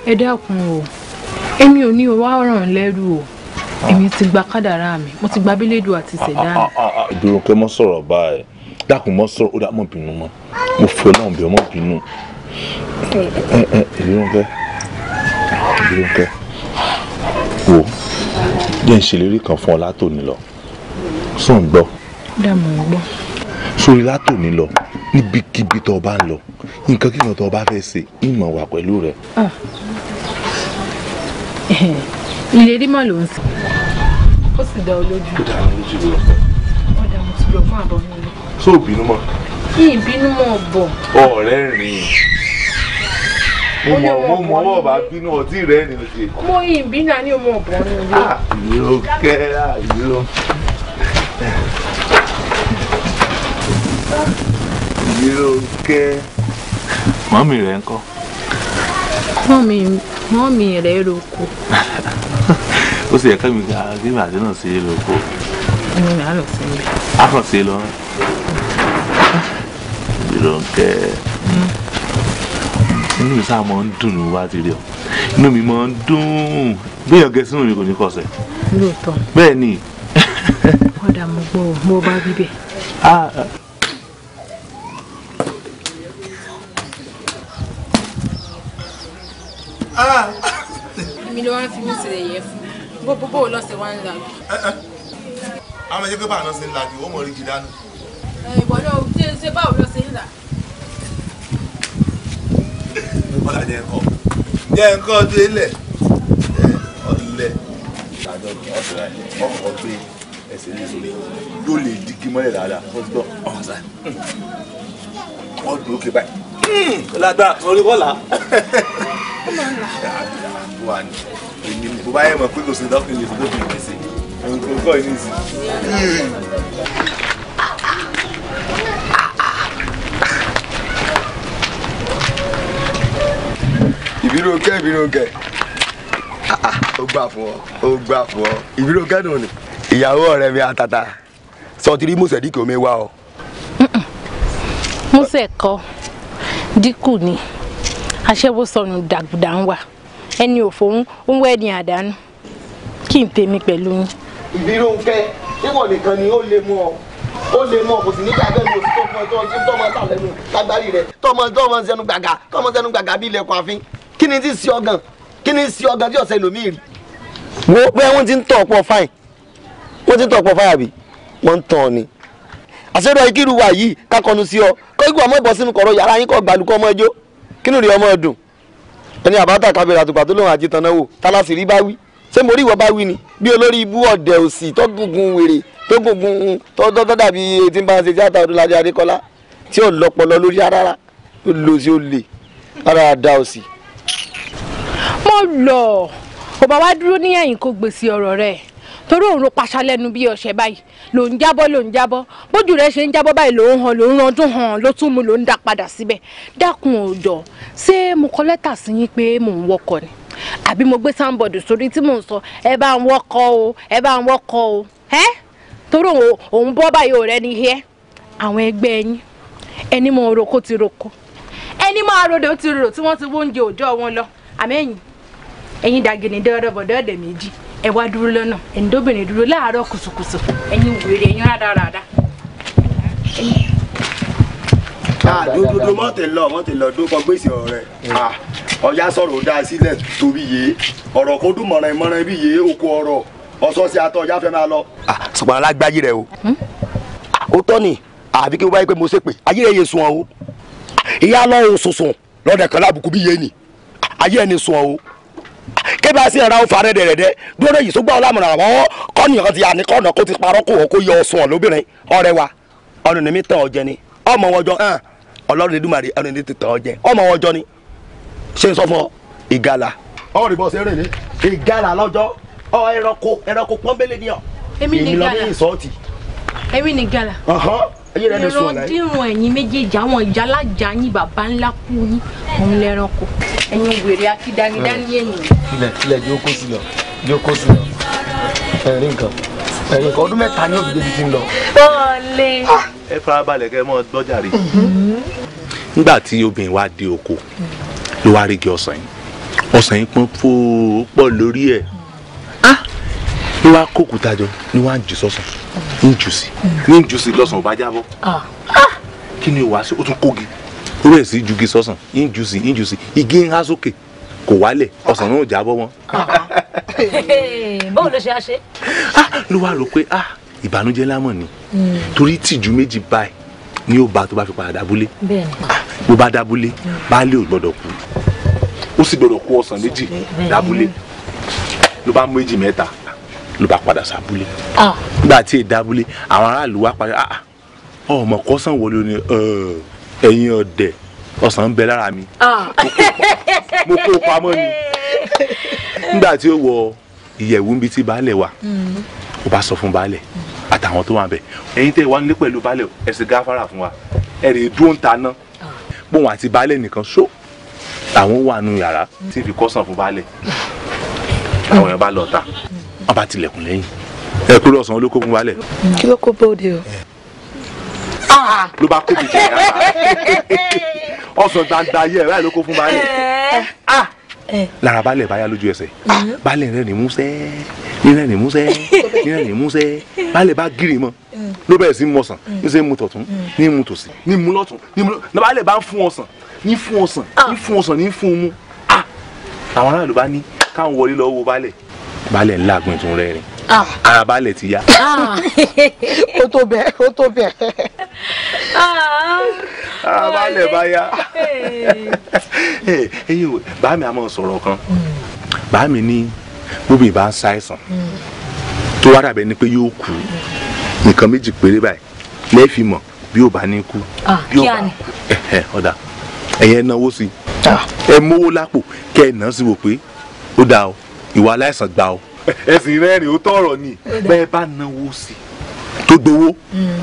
Ẹ dákun o èmi ò ní o wá ràn lẹ́rù o èmi ti gba kádàrá mi mo ti gba bílédù àti ṣẹ̀dá mi. Ìbírúnkẹ́ mọ̀ sọ̀rọ̀ báyìí dákun mọ̀ sọ̀rọ̀ ó dá mọ̀ bínú mọ́ mo fi Ọlọ́run bí ọmọ bínú. Ìbírúnkẹ́ Ìbírúnkẹ́ wo jẹ́ ń ṣèlérí kan fún ọ látòní lọ sóun gbọ́. Dààmú gbọ́. Sórí látòní lọ níbikíbi tó o bá ń lọ nǹkan kí nǹkan tó o bá fẹ́ ṣe ìmọ̀ wà pẹ̀lú rẹ. Ìlérí mà ló ń sìn. Ó sì dá ọ lójú. Ó dá ọ lójú lọ. Ó dá mo ti lọ fún àbọ̀ mi lọ. Só ò bínú mọ́. Kí ìbínú mọ̀ bọ̀. Ọ̀rẹ́ rìn mo mọ ọwọ́ bá bínú ọtí rẹ̀ ni o ṣe. Mo yìn bínú àní ọmọ ọ̀bọ̀n ni ilé. Ìbírúnkẹ́ Ìbírúnkẹ́. Mọ́mì rẹ̀ ń kọ́. Mọ́mì rẹ̀ roko. Ó sì yẹ kẹ́mi kí màdé náà ṣe é lóko. Èmi náà lọ sí ibi. A kàn ṣe é lọ. Ìbírúnkẹ́. Inú mi sáà máa ń dùn ní wá ti rí ọ inú mi máa ń dùn béèyàn gẹ sínú mi kò ní kọsẹ̀. Lóòótọ́. Bẹ́ẹ̀ ni. Ọ̀dà mo gbọ́ ọ mo bá bíbẹ̀. Èmi ló wá ń fi mí sílẹ̀ yẹ fún bó bó bó lọ́sẹ̀ wá ń là. Àwọn ẹ̀jẹ̀ pé báà náà ṣe ń la kí wọ́n mọ̀ rí jìdá nù. Ìwọ náà ṣe báwo lọ ṣe ń là. Ọ̀là jẹ́ nǹkan jẹ́ nǹkan tó ilẹ̀ ọ̀lẹ̀ ìdájọ́ ọ̀sẹ̀ ọkọ̀ gbé ẹsẹ̀ ní sórí yóò lè digi mọ́lẹ̀ dáadáa ọ̀sán ọ̀sán ọ̀dùn òkè báyìí lágbá orí kọ́là. Wà ní èmi bó bá yẹ mọ̀ pé kò sí dọ́kìn lè tó fi gbèsè nǹkan kọ́ ní ìsìn. Ìbírúnkẹ́ Ìbírúnkẹ́ ó gbà fún ọ ó gbà fún ọ Ìbírúnkẹ́ dùn ní ìyàwó ọ̀rẹ́ mi àtàtà sọtìrí mùsẹ̀díkì omi wá ọ. Músẹ̀ kọ́ dínkù ni aṣẹ́wó sọnù dàgùdà ń wà ẹni òfò ń wẹ́ ní àdánù kí n tèmi pẹ̀lú yín. Ìbírúnkẹ́ níwọ̀n nìkan ni ó lè mú ọ ó lè mọ kò sì ní ká bẹ́ẹ̀ ni òsì tó fún ẹ tó ọmọ sà lẹ́nu lágbárí rẹ tó ọmọ sẹnu gbàgà tó ọmọ sẹnu gbàgà bí ilẹ̀kùn àfin kí ni ti sí ọgàn kí ni sí ọgàn tí ọ̀sẹ̀ lòmíì rí. Wo bóyá wọ́n ti ń tọ̀ ọ̀pọ̀ fáìn wọ́n ti ń tọ̀ ọ̀pọ̀ fáìn àbí wọ́n ń tàn ọ́ ni. Àṣẹ́rọ̀ ìkírù wa yìí kákọnu sí ọ kọ́ ikú ọmọ ìbọ̀ sínú kọ̀rọ̀ yàrá yín kọ́ gbàlùkọ́ ọmọ ẹjọ́ kínú rí ọmọ ẹdùn ẹni àbáta kábẹ̀rẹ̀ àtùpà tó lóun àjẹtàn náà wò tálásì rí bá wí ṣé mo rí ìwọ bá wí ni bí olórí ibú ọ̀dẹ̀ òsì tó gungun wèrè tó gungun tó dàbí etí ń bá ń ṣe tíátà Ọdúnládé Adékọ́lá tí ò lọ́pọlọ lórí rárá ó lò sí ó lè rárá da òsì. Mo lọ ò bá wá dúró ní ẹ̀yìn kó gbèsè ọ̀rọ̀ rẹ̀ Torí òun ló paṣá lẹ́nu bí ọ̀sẹ̀ báyìí ló ń jábọ́ ló ń jábọ́ bójú rẹ̀ ṣe ń jábọ́ báyìí ló ń hàn ló ń ranjú hàn ló tún mú ló ń dá padà síbẹ̀. Dákun òòjọ́, ṣé mo kọ lẹ́tà sí yín pé mò ń wọkọ̀ ni àbí mo gbé sáńbọ̀dù sórí tí mò ń sọ ẹ bá ń wọkọ̀ o ẹ bá ń wọkọ̀ o ẹ́ torí òun bọ́ báyìí ò rẹ́ ni hẹ́. Àwọn ẹgbẹ́ yín ẹni mọ roko ti roko ẹni máa rodò ti rodò tí wọ́n ti wóúnjẹ òòjọ́ wọn lọ. Àmẹ́yìn ẹ̀yin dàgìnì dọ́rọ́bọ̀dọ́ọ̀dẹ̀ méjì ẹ wá dúró lọ́nà ẹ̀yin dóbìnrin dúró láàárọ̀ kùtùkùtù ẹ̀yin wèrè ẹ̀yin rádaràda. Dúdúdú mọ́tì lọ mọ́tì lọ dúkọ gbèsè ọ̀rẹ́ ọ̀yá sọ̀rọ̀ dá sílẹ̀ tóbi yé ọ̀rọ̀ kó dùn mọ̀ràn mọ̀ràn bí yé oko ọ̀rọ̀ ọ̀sọ́sí atọ́ ọ̀yá fẹ́ máa lọ. Sọ̀pọ̀ alágbáyé rẹ o ó tọ́ ni àbí kí wọ́n báyìí pé mo ṣépè ayé rẹ̀ yé sun ọ o ìyá lọ́rùn sùnsùn lọ́dẹ̀ kan lábùkù bí yé ni ayé ẹni sun ọ o kébà sí ẹ̀rọ ọ̀fà rẹ̀ dẹ̀rẹ̀dẹ̀ dúró yìí sógbà ọ̀làmùràn àwọn kọ́nìyàn ti àní kọ́nà kó ti parọ́ kó o kó yọ ọ̀sùn ọ̀ lóbìnrin ọ̀rẹ́ wa ọ̀nà ní mi tàn ọ́ jẹ ni ọmọ wọn jọ hàn ọlọ́run Èdùmàrè ọ̀nà ní ti tàn ọ́ jẹ ọmọ wọn jọ ni ṣé n sọ fún ọ ìgalà ọ̀rẹ́ bọ́ sẹ́rìn ní ìgalà lọ́jọ́ ọ ẹranko ẹranko pọ́nbélé ni ọ èmi ní gàlà èmi ní gàlà ìrandíran ẹ̀yin méjèèjì àwọn ìjàlájà yín bàbá ńlá kú yín òun lẹ́ranko ẹ̀yin wèrè akídanidání ẹ̀yìn. Ilẹ̀ ilẹ̀ yóò kó sí lọ yóò kó sí lọ ẹ̀rín nǹkan ẹ̀rín nǹkan ọdún mẹ́ta ní òbí débi ti ń lọ. Bọ́ọ̀lì. Ẹ farabalẹ̀ kẹ́ ẹ mọ́ gbọ́jà rè. Nígbà tí obìnrin wa dé oko ló wá rí igi ọsàn yìí ọsàn yìí pọ́n pọ̀ lórí ẹ̀ ló wá kó òkúta jọ ní wá ń jù sọ́sàn ní jù sí ní jù sí lọ́sàn ò bá jábọ́. Kí ni wàá sí ó tún kógi ó bẹ̀rẹ̀ sí jugi sọ́sàn ń jù sí ń jù sí igi ń há sókè kò wálẹ̀ ọsàn náà ò jábọ́ mọ́. Báwo ló ṣe á ṣe. Ló wá rò pé ìbànújẹ́ lámọ̀ ni torí tìjú méjì báyìí ni ó bá tó bá fi padà dábúlé bó bá dábúlé baálé ò gbọ́dọ̀ kú ó sì gbọ́dọ̀ kó ọsàn méjì dábúlé ló bá mú méjì mẹ́ta ló bá padà sábúlé. Nígbà tí èdè abúlé àwọn aráàlú wá padà ọmọ kọsàn wọlé ni ẹ̀yin ọ̀dẹ̀ ọsàn ń bẹ lára mi mo kó pamọ́ ni. Nígbà tí ó wọ ìyẹ̀wù níbi tí baálẹ̀ wà ó bá sọ fún baálẹ̀ àtàwọn tó wà bẹ̀ ẹ̀yin tẹ́ wà nílé pẹ̀lú baálẹ̀ ẹ ṣe gáfárà fún wa ẹ rè dúró ń ta ná bóun àti baálẹ̀ nìkan ṣó àwọn wà nù yàrá tí fi kọ́sàn fún baálẹ̀ àwọn èèyàn bá lọ ta wọ́n bá tilẹ̀kùn lẹ́yìn ẹ kúrò ọ̀sán olóko fún baálẹ̀. Kí ló kó bóde o. Ló bá kó bìjẹ yàrá ọsàn gbangba ayé ẹ báyìí ló kó fún baálẹ̀. Lára baálẹ̀ báyà lójú ẹsẹ̀ baálẹ̀ rẹ̀ ní músẹ́ rẹ̀ ní músẹ́ rẹ̀ ní músẹ́ baálẹ̀ bá gírì mọ́ ló bẹ̀rẹ̀ sí mú ọsàn ní sẹ́ mú tọ̀tún ní mú tòsì ní mú lọ́tún ní mú lọ́tún baálẹ̀ bá ń fún ọsàn ní fún ọsàn ní fún ọsàn ní fún un mú. Àwọn aráàlú bá ní káwọn wọlé lọ wo baálẹ̀ baálẹ̀ ńlá àgbọn ìtún rẹ̀ rìn ara baálẹ̀ ti yá. Ó tó bẹ́ẹ̀ ó tó bẹ́ẹ̀. Ara baálẹ̀ bá yá. Ẹ̀yin o bá mi a máa sọ̀rọ̀ kan bá mi ní bóbi bá ń ṣàìsàn tó wá dàbẹ̀ ni pé yóò kú nǹkan méjì péré báyìí lẹ́ẹ̀fì mọ̀ bí ó bá ní kú bí ó bá kú ọ̀dà ẹ̀yẹn náwó sí ẹ mówó lápò kẹ́ ẹ̀ náà sí wò pé ó dáa o ìwà aláìsàn gbà o. Ẹ̀sìn rẹ́rìn ó tọ̀rọ̀ ni bẹ́ẹ̀ bá náwó sí tó gbowó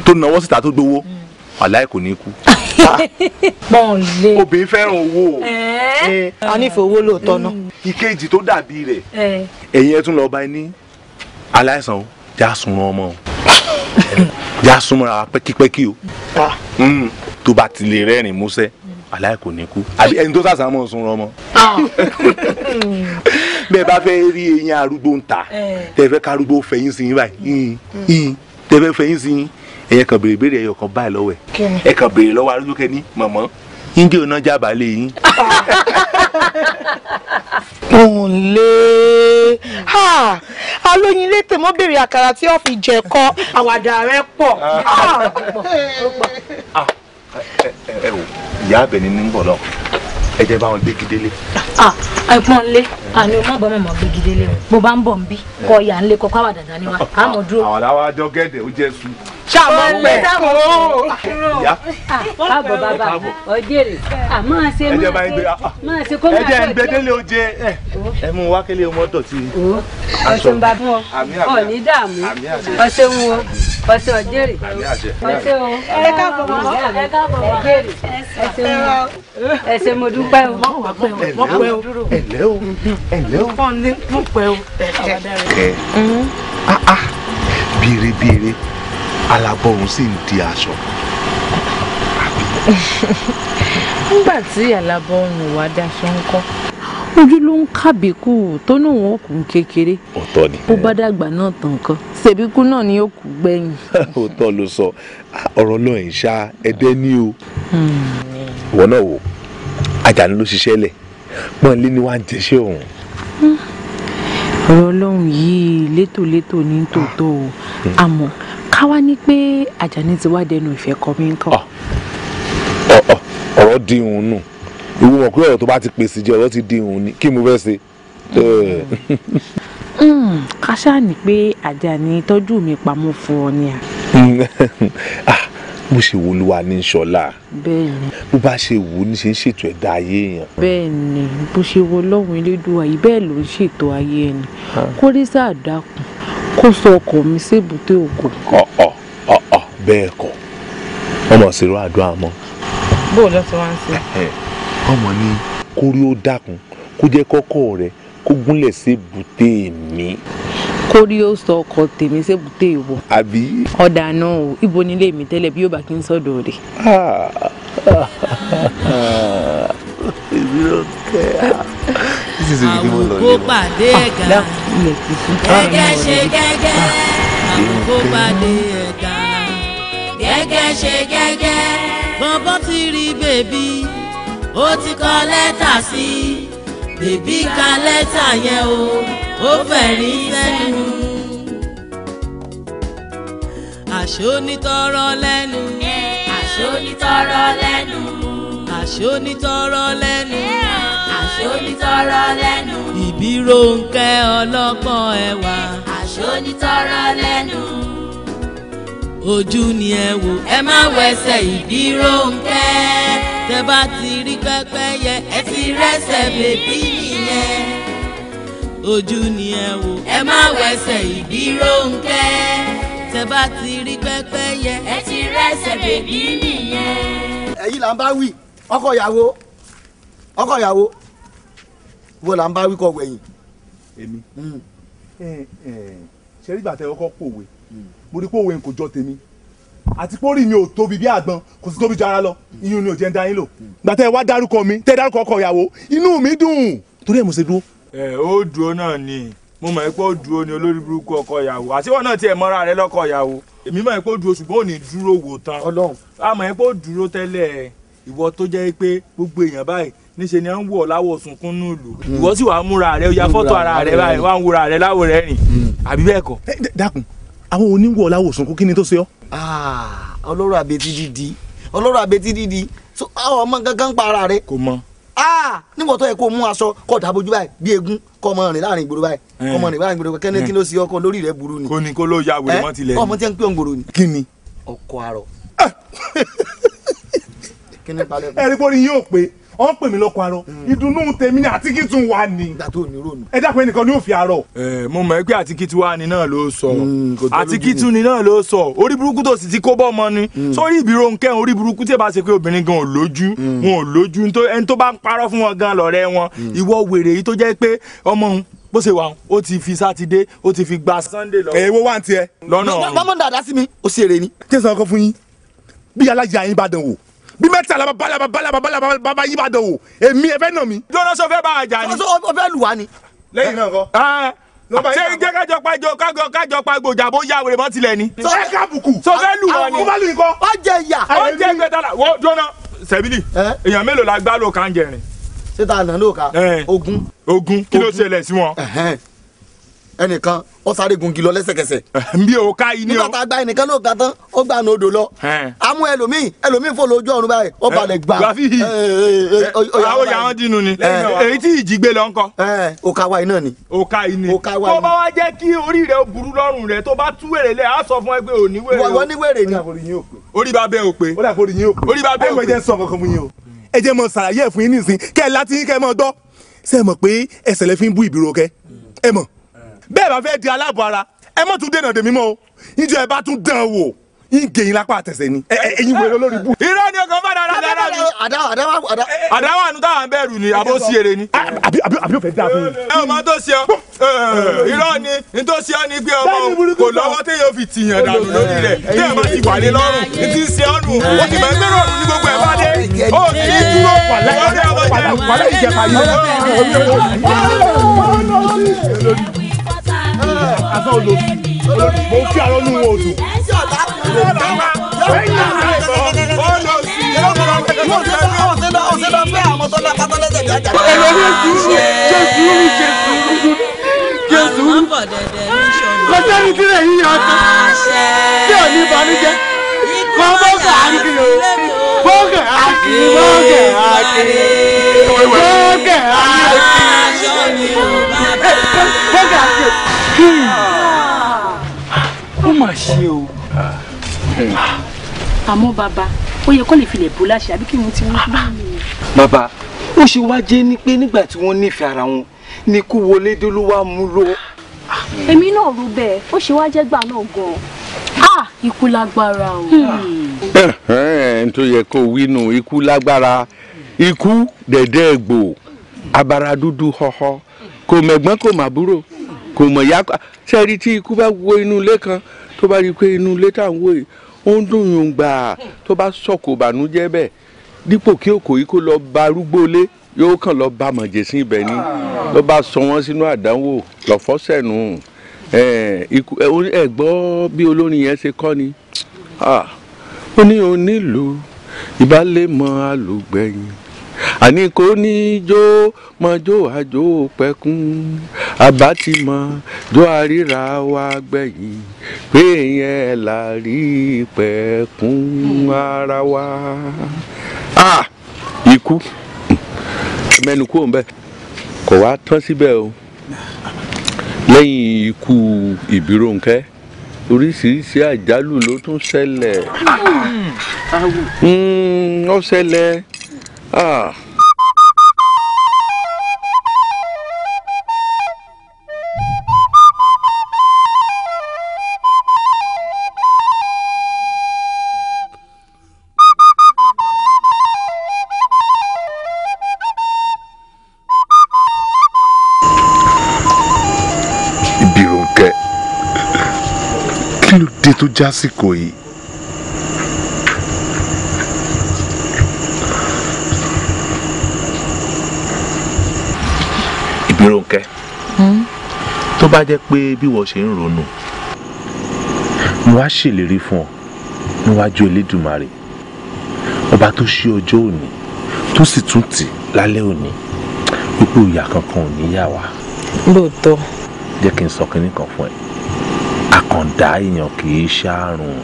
tó náwó síta tó gbowó wàláì kò ní kú. Pọ̀nlé. Obìnrin fẹ́ràn owó o. A nífẹ̀ẹ́ owó lóòótọ́ náà. Ìkejì tó dàbí rẹ̀ ẹ̀yin ẹ tún lọ bá ẹ ní aláìsàn o já sunran ọmọ o já súnmọ́ra wa pẹ́kípẹ́kí o tó bá ti lè rẹ́rìn músẹ́ wàláì kò ní kú àbí ẹni tó sàṣà mọ̀ sunran ọmọ. Bẹ́ẹ̀ bá fẹ́ rí eyín arúgbó ń ta tẹ́ fẹ́ kárúgbó fẹ̀yìn sí yín báyìí tẹ́ fẹ́ fẹ̀yìn sí yín ẹ̀yẹ kan béèrè béèrè ẹ̀yọ̀ kan báyìí lọ́wọ́ ẹ̀ ẹ̀ kan béèrè lọ́wọ́ arúgbó kẹ́ ní mọ̀mọ́ yín jẹ́ ọ̀nà jábàálẹ̀ yín. Pọ̀nlé alóyin létè mọ́ béèrè àkàrà tí ó fi jẹ kọ́ àwàdà rẹ pọ̀. Ẹ wò ìyá Àbẹ̀ní ní ń bọ̀ lọ ẹ jẹ́ bá wọn gbégi délé. Ẹ̀pọ̀nlé àní o má bọ́ mọ̀mọ́ gbégi délé o bó bá ń bọ̀ ń bí kọ ìyá ń lé kọ káwà dàda ni wa á mọ̀ dúró. Àwọn àwa àjọ gẹ́dẹ̀ ó jẹ́ su Ṣàmọ́ pẹ́. Káàbọ̀ bàbá ọjẹ́rè àmọ́ ṣe máa ṣe kó máa ẹ jẹ́ ń gbẹdẹ́lé oúnjẹ ẹ mú wákélé ọmọ dọ̀tí. Ọ̀sẹ̀ ń bá fún ọ ọ̀ ní dààmú ọ̀sẹ̀ ń wo ọ̀sẹ̀ ọjẹ́rè ọ̀sẹ̀ o ẹ káàbọ̀ mọ́ ẹ káàbọ̀ ọjẹ́rè ẹ̀sẹ̀ ń wo ẹ̀sẹ̀ mo dúpẹ́ o. Ẹ̀lẹ́ o ẹ̀lẹ́ o. Mọ̀ pẹ́ o. Bèrèbèrè alábọ̀run sì ń di aṣọ. Nígbà tí alábọ̀run wà daṣọ ńkọ́, ojú ló ń kàbíkù tó náà wọn kù kékeré. Òótọ́ ni. Bó bá dàgbà náà tàn kan, ṣèbíkú náà ni ó kù gbẹ̀yìn. Òótọ́ ló sọ, ọ̀rọ̀ náà ń ṣá ẹdẹ ní o. Ìwọ náà wò, Àjàní ló ṣiṣẹ́ lẹ̀, pọ́nlé ni wàá jẹ́ṣẹ́ òun. Ọ̀rọ̀ Ọlọ́run yìí létòlétò ní tòótọ́ o, àmọ́ ká wá ní pé Àjàní ti wá dẹnu ìfẹ́ kọ mí ńkọ́. Ọ̀rọ̀ di òun nù, ìwọ mọ̀ pé ọ̀rọ̀ tó bá ti pèsè jẹ ọ̀rọ̀ ti di òun ni, kí mo fẹ́ ṣe. Ká ṣáà ní pé Àjàní tọ́jú mi pamọ́ fún ọ ni à. Bó ṣe wù Olúwa ní ṣọlá. Bẹ́ẹ̀ni. Bó bá ṣe wù ní ṣe ń ṣètò ẹ̀dá ayé èèyàn. Bẹ́ẹ̀ni, bó ṣe wo Ọlọ́run Elédùà yìí bẹ́ẹ̀ ló ń ṣètò ayé ẹni. Kó rí sáà dákun kó sọ ọkọ mi sébùté ògo. Ọ̀ bẹ́ẹ̀ kọ́, ọmọ sì rọ àdúrà mọ́. Bó o lọ ti wá ń ṣe. Ọmọ ní kórí ó dákun kó jẹ́ kọ́kọ́ rẹ kó gúnlẹ̀ sébùté mi. Kórí ó sọ ọkọ tèmi sébùté ìwọ. Àbí. Ọ̀dà náà o, ibo nílé mi tẹ́lẹ̀ bí yóò bá kí n sọ̀dọ̀ rẹ̀. Àwòkó pàdé ẹ̀gà gẹ́gẹ́ ṣe gẹ́gẹ́. Àwòkó pàdé ẹ̀gà gẹ́gẹ́ ṣe gẹ́gẹ́. Bọ́bọ́ ti rí bèbí, ó ti kọ lẹ́tà sí bèbí, ka lẹ́tà yẹn o, ó fẹ̀rí sẹ́nu. Àṣó nítọrọ lẹ́nu. Àṣó nítọrọ lẹ́nu. Àṣó nítọrọ lẹ́nu. Àṣó nítọrọ lẹ́nu. Ìbírónkẹ́ ọlọ́gbọ́n ẹwà. Àṣó nítọrọ lẹ́nu. Ojú ni ẹ wò, ẹ má wẹsẹ̀ Ìbírónkẹ́. Tẹ bá ti rí pẹ́pẹ́yẹ, ẹ ti rẹ́sẹ̀ bèbí nìyẹn. Ojú ni ẹ wò, ẹ má wẹsẹ̀ Ìbírónkẹ́. Tẹ bá ti rí pẹ́pẹ́yẹ, ẹ ti rẹ́sẹ̀ bèbí nìyẹn. Ẹ̀yin là ń bá wí, ọkọ ìyàwó, ọkọ ìyàwó, wo là ń bá wí kọ wẹ̀yìn. Èmi ṣe rí ìgbà tẹ ọkọ pòwe, mo rí pòwe kò jọ tèmi, àti pórí mi ò tóbi bí àgbọn, kò sì tóbi ju ara lọ, iyún ni ò jẹ́ ń dá yín lò. Ìgbà tẹ wá dárúkọ mi, tẹ dárúkọ ọkọ ìyàwó, inú mi dùn torí ẹ̀ mo ṣe dúró. Ẹ ó dúró náà ni, mo mọ̀ pé ó dúró ni olórí burúkú ọkọ ìyàwó, àti wọn náà tiẹ̀ mọ́ra rẹ lọ́kọ ìyàwó. Èmi mọ̀ pé ó dúró ṣùgbọ́n ò ní dúró wò tán. Ọlọ́run. A mọ̀ pé ó dúró tẹ́lẹ̀, ìwọ tó jẹ́ pé gbogbo èèyàn báyìí níṣe ni à ń wọ̀ láwọ̀ sunkún nílùú, ìwọ sì wàá múra rẹ, ó ya fọ́tò ara rẹ báyìí, wàá ń wúra rẹ láwọ̀ rẹ rìn, àbí bẹ́ẹ̀ kọ́. Dákun, àwọn oníwọ̀ láwọ̀ sunkún, kí ni tó ṣe ọ́. Ọlọ́rọ̀ àbetí dídí, ọlọ́rọ̀ àbetí dídí, ọmọ gangan pa ara rẹ. Kò mọ. Níwọ̀n tó yẹ kó mú aṣọ kó dàbójú báyìí bí eégún, kó ọmọ rìn láàrin ìgboro báyìí, kó ọmọ rìn láàrin ìgboro, kẹ́ni kí ló ṣe ọkọ lórí rẹ burú ni. Kò ní kó ló ya wèrè mọ́ tilẹ̀. Ọmọ tí ń pè ń gbòòrò ni. Kí ni. Ọkọ arọ. Kí ni palẹ̀. Ẹ rí pé orí yóò pé ọ ń pè mí lọ́kọ arọ, ìdùnnú tèmi ni àti kí tún wà ní. Ìgbà tó ní rònú. Ẹ dákun, ẹnìkan ni yóò fi arọ. Ẹ mo mọ̀ pé àti kí tún wà ní náà ló sọ, àti kí tún ní náà ló sọ, orí burúkú tó sì ti kó bọ́ ọmọ ni. Sórí Ìbírónkẹ́ orí burúkú tí ẹ bá ṣe pé obìnrin gan ò lójú, wọn ò lójú, ẹni tó bá ń parọ́ fún wọn gan lọ̀rẹ́ wọn. Ìwọ wèrè yìí tó jẹ́ pé ọmọ òun bó ṣe wà, ó ti fi sátidé, ó ti fi gba Sunday lọ. Èwo wà ní tiẹ̀. Lọ́nà ọ̀run. Mọ́mọ́ dàda sí mi, ó ṣe eré ni. Kí n sọ ọkọ fún yín, bí alájà yín bá dán wò, bí mẹ́ta la bá bá bá yí bá dán wò, èmi ẹ fẹ́ nà mí. Jọ́nà sọ fẹ́ bá àjà ni. Sọ fẹ́ lù wá ni. Lẹ́yìn náà kọ́. Ṣé jẹ́ kájọ pàjọ kájọ pàgbòjà bó yá wèrè mọ́ tilẹ̀ ni. Ẹ kábùkù. Sọ fẹ́ lù wá ni. Mo bá lù yín kọ́. Ó jẹ ìyà. Ó jẹ gbẹdàlà wọ́n jọ́nà sẹ́bílì. Èèyàn mélòó la gbá ló kà ń jẹrin. Ṣé ta nà ló ka? Ogún. Ogún kí ló ṣẹlẹ̀ sí wọn? ẹnìkan ó sáré gungi lọ lẹ́sẹ̀kẹsẹ̀. Bí òkà yìí ni o. Nígbà tá a gba ẹnìkan ló ga tán ó gbà ní odò lọ. A mú ẹlòmíì ẹlòmíì fò lójú ọ̀run báyìí ó balẹ̀ gbà. Àwọn yà wọ́n dínú ni. Èyí tí ìjì gbé lọ ńkọ́. Òkà wa iná ni. Òkà yìí ni. Òkà wa ni. Tó bá wá jẹ́ kí orí rẹ̀ burú lọ́rùn rẹ̀ tó bá tú wèrè lẹ̀ á sọ fún ẹ pé ò ní wèrè o. Wọ́n ní wèrè ni. Orí bá bẹ́ ò pé. Orí bá bẹ́ ò pé. Ẹ jẹ́ sọ kankan fún yín o. Ẹ jẹ́ mọ ṣàlàyé ẹ̀ fún yín nísìn kẹ́ ẹ láti kẹ́ ẹ mọ gbọ́. Ṣé ẹ mọ̀ pé ẹsẹ̀ lẹ fi ń bú Ìbírónkẹ́? Ẹ mọ̀ bẹ́ẹ̀ bá fẹ́ di aláàbọ̀ ara ẹ mọ̀ tún dènà dèmí mọ́ o. Ìjọ ẹ bá tún dán wò yín gé yín lápá àtẹ̀sẹ̀ ni ẹ̀yin wèrè olórí bú. Irọ́ ni ọkàn bá dára dára ni. Àdáwà àánú táwọn bẹ̀rù ni àbó sí èrè ni. Àbí ò fẹ́ dáa fún yín. Ẹ ò máa tó ṣe ọ. Irọ́ ni n tó ṣe ọ ni pé ọmọ kò lọ́wọ́ téèyàn fi tìyàn dànù lórí rẹ̀ téèyàn bá ti wà ní lọ́rùn ní ti ń ṣe ọ́ nù ó ti mọ̀ ẹgbẹ́ rọrùn ní gbogbo ẹ̀ bá dé ó sì ní dúró lórí ọmọ jẹ. Wàlá ìjẹba yìí. Àfẹ́ olóòtú mo fi àrọ́ nù wọn odò. Kò sẹ́ni tí lè yíyan ọtún tí ò ní ìbànújẹ́ kò bọ́ọ̀gà àkìrì o bọ́ọ̀gà àkìrì bọ́ọ̀gà àkìrì bọ́ọ̀gà àkìrì bọ́ọ̀gà àkìrì. Ó mà ṣe o. Àmọ́ bàbá ó yẹ kó lè filẹ̀ bó láṣẹ àbí kí wọ́n ti wọ́n bá mi. Bàbá ó ṣe wá jẹ́ ní pé nígbà tí wọ́n nífẹ̀ẹ́ ara wọn ni kú wọlé dé ló wá mú lọ. Èmi náà rò bẹ́ẹ̀ ó ṣe wá jẹ́ gbà náà gan-an. Ikú lágbára o. Ẹn tó yẹ kó wínú ikú lágbára ikú dẹ̀dẹ̀ gbò abara dúdú họ́họ́ kò mẹ̀gbọ́n kò màbúrò kò mọ̀ yá sẹ́ẹ̀rí tí ikú bá wo inú ilé kan tó bá rí i pé inú ilé tá à ń wò yìí ó ń dùn yùn gbà tó bá sọ̀kò bànújẹ́ bẹ́ẹ̀ dípò kí òkò yìí kó lọ ba arúgbó lé yóò kàn lọ bá mọ̀jẹ̀sín ibẹ̀ ni ló bá sọ wọ́n sínú àdánwò lọ́fọ́sẹ̀nù ẹ gbọ́ bí olórin yẹn ṣe kọ́ ni ó ní onílù ìbálẹ̀mọ́ alùgbẹ̀yìn àní kò ní jó mọ́jó àjò pẹ̀kún àbá ti mọ́ jó àríra wa gbẹ̀yìn pé yẹn là rí pẹ̀kún ara wa. Ikú mẹ́nu kúrò ń bẹ̀ kò wá tán síbẹ̀ o. Lẹ́yìn ikú Ìbírónkẹ́ oríṣiríṣi àjálù ló tún ṣẹlẹ̀. Ó ṣẹlẹ̀. Ìbírónkẹ́ kí ló dé tó jásìkò yìí? Ìbírónkẹ́ tó bá jẹ́ pé bí wọ́n ṣe ń ronú mo wá ṣèlérí fún ọ níwájú Elédùmarè ọba tó ṣí ọjọ́ òní tó sì tún tì lálẹ́ òní wípé ìyà kankan ò ní yà wá. Lóòótọ́. Jẹ́ kí n sọ kinní kan fún ẹ, àkàndá èèyàn kì í ṣàrùn,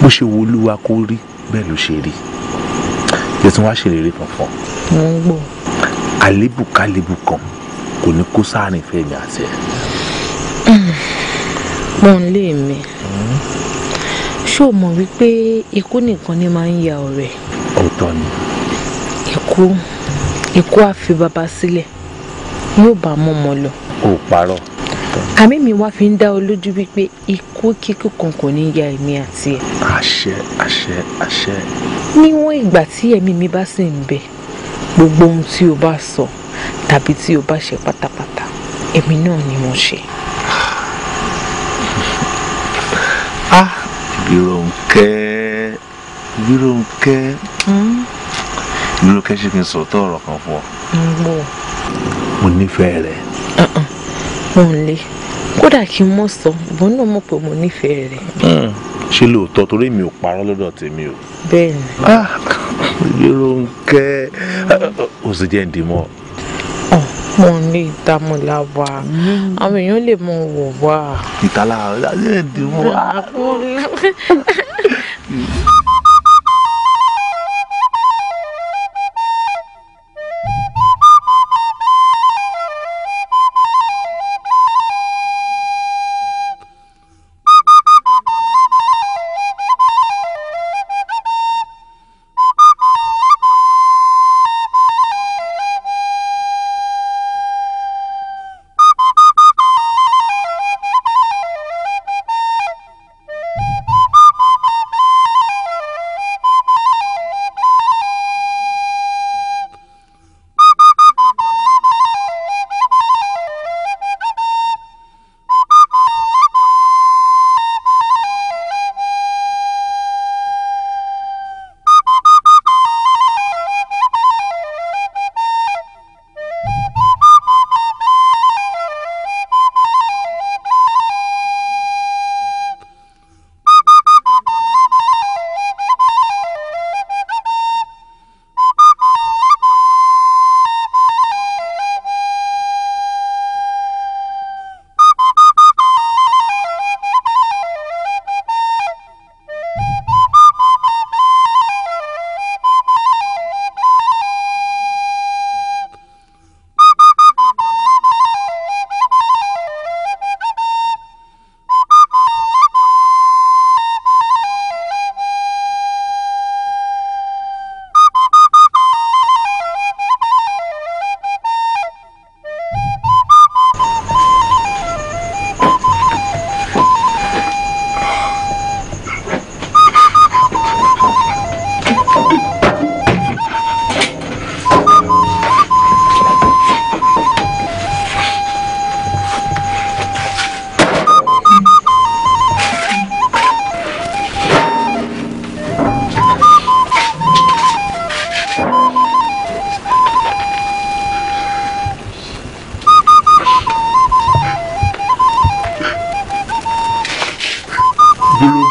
bó ṣe wo Olúwa kó rí bẹ́ẹ̀ ló ṣe rí. Jẹ́ tí wọ́n á ṣèlérí kan fún ọ. Mo ń gbọ́. Àlébù kálébù kan kò ní kó sáàrin ìfẹ́ mi àti ẹ. Pọ́n lé mi, ṣó o mọ̀ wípé ikú nìkan ni máa ń ya ọ̀rẹ́? Òótọ́ ni. Ikú á fi bàbá sílẹ̀ yóò bá mọ́mọ́ lọ. Ó parọ́. Àmì mi wá fi ń dá ọ lójú wípé ikú kíkú kan kò ní ya èmi àti ẹ. Àṣẹ àṣẹ àṣẹ. Níwọ̀n ìgbà tí ẹ̀mí mi bá sì ń bẹ, gbogbo ohun tí o bá sọ tàbí tí o bá ṣe pátápátá èmi náà ni mo ṣe. Ìbírónkẹ́ Ìbírónkẹ́ Ìbírónkẹ́ ṣé kí n sọ̀tọ̀ ọ̀rọ̀ kan fún ọ? Mo nífẹ̀ẹ́ rẹ. Mo ń lé kódà kí n mọ̀ sọ ìbọn náà mọ̀ pé mo nífẹ̀ẹ́ rẹ. Ṣé lóòótọ́ torí mi ò parọ́ lọ́dọ̀ tèmi o. Bẹ́ẹ̀ni. Ìbírónkẹ́ ó sì jẹ́ ǹdí mọ́. Mo ní ìdámọ̀lá wa, àwọn èèyàn lè mọ wò wá. Ìtàlá ẹ̀ dìbò wá.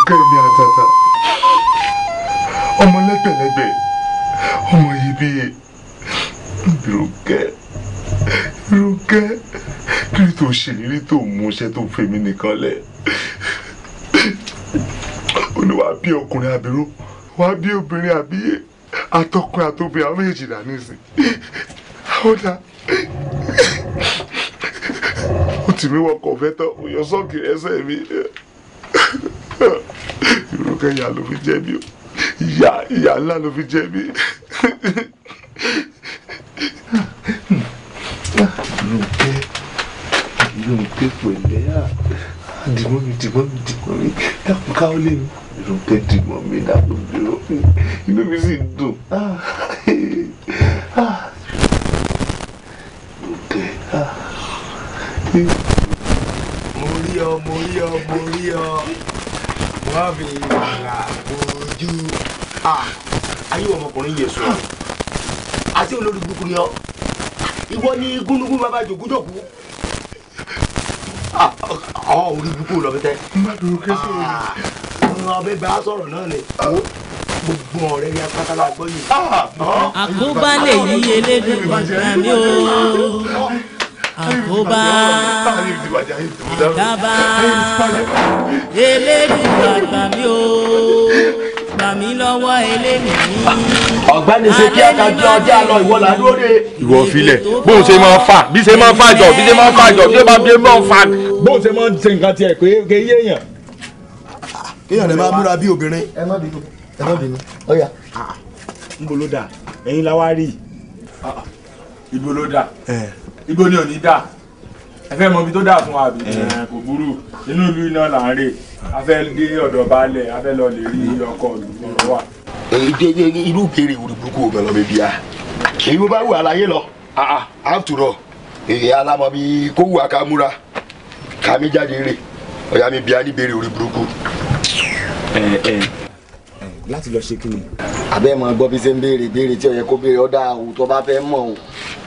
Kẹ́mi àtàtà, ọmọ lẹ́gbẹ̀lẹ́gbẹ̀, ọmọ iyebíye, Bírókẹ́, Bírókẹ́, kí ló tó ṣèlérí tó mú iṣẹ́ tó fèmí nìkan lẹ̀? Ó ní wàá bí ọkùnrin àbíró, wàá bí obìnrin àbíyè, àtọkùnrin àtobìnrin àwọn méjèèjì dà nísìn. Àwọn dà, ó tì mí wọkọ̀ fẹ́ tán, ó yọ sọ́ọ̀kì ẹsẹ̀ mi. Bírókẹ́, ìyá ló fi jẹ mí o, ìyá ńlá ló fi jẹ mí. Bírókẹ́, Bírókẹ́ pẹ̀lẹ́ à, dìmọ́ mi, dìmọ́ mi, dìmọ́ mi, dákun káwọ́ lé mi. Bírókẹ́ dìmọ́ mi, dákun dìmọ́ mi, inú mi sì dùn. Bírókẹ́, mo rí ọ, mo rí ọ, mo rí ọ, wọ́n fi ìlà ojú. Ayé ọmọkùnrin yẹ sọ àti olórí burúkú ni ọ, ìwọ ni gúnugún bàbá jòkújòkú, ọ orí burúkú lọ bẹ́tẹ̀. Ọbẹ̀ bá sọ̀rọ̀ náà ni gbogbo ọ̀rẹ́ rí apátálá gbọ́ yìí. Àkóbá lè yí elédùn gbà mí o, àkóbá àdábá elédùn gbà mí o, gbà mí lọ́wọ́ eléyìí. Ọ̀gbẹ́ni ṣe kí aka jẹ ọjà lọ, ìwọ là dúró de. Ìwọ filẹ̀, bóun ṣe máa ń fà, bí ṣe máa ń fà jọ, bí ṣe máa ń fà jọ, bí ṣe máa ń fà. Bóun ṣe máa ń ṣe nǹkan tiẹ̀ pé kì í yéèyàn. Kéèyàn lè máa múra bí obìnrin. Ẹ má bínú, ẹ má bínú, ọ̀yà. Nbo ló dà, ẹ̀yin la wá rí. Ibo ló dà, ibo ni ò ní dà. Ẹ fẹ́ mọ ibi tó dà fún wa bí? Kò burú, inú ìlú iná là ń rè. A fẹ́ dé ọ̀dọ̀ baálẹ̀, a fẹ́ lọ lè rí ọkọ̀ ìlú ọ̀rọ̀ wa. Irú ìbéèrè orí burúkú wo gan lọ bẹ bíi a? Èyí mo bá wù àlàyé lọ. After all, èyí alámọ̀ bíi kó wù àká múra, ká mi jáde rè, ọ̀yà mi bíi a ní ìbéèrè orí burúkú. Láti lọ ṣe kí ni. Abẹ́ mọ̀ gbọ́ bí ṣe ń béèrè béèrè tí ó yẹ kó béèrè ọ̀dà o, tó bá fẹ́ mọ̀ o,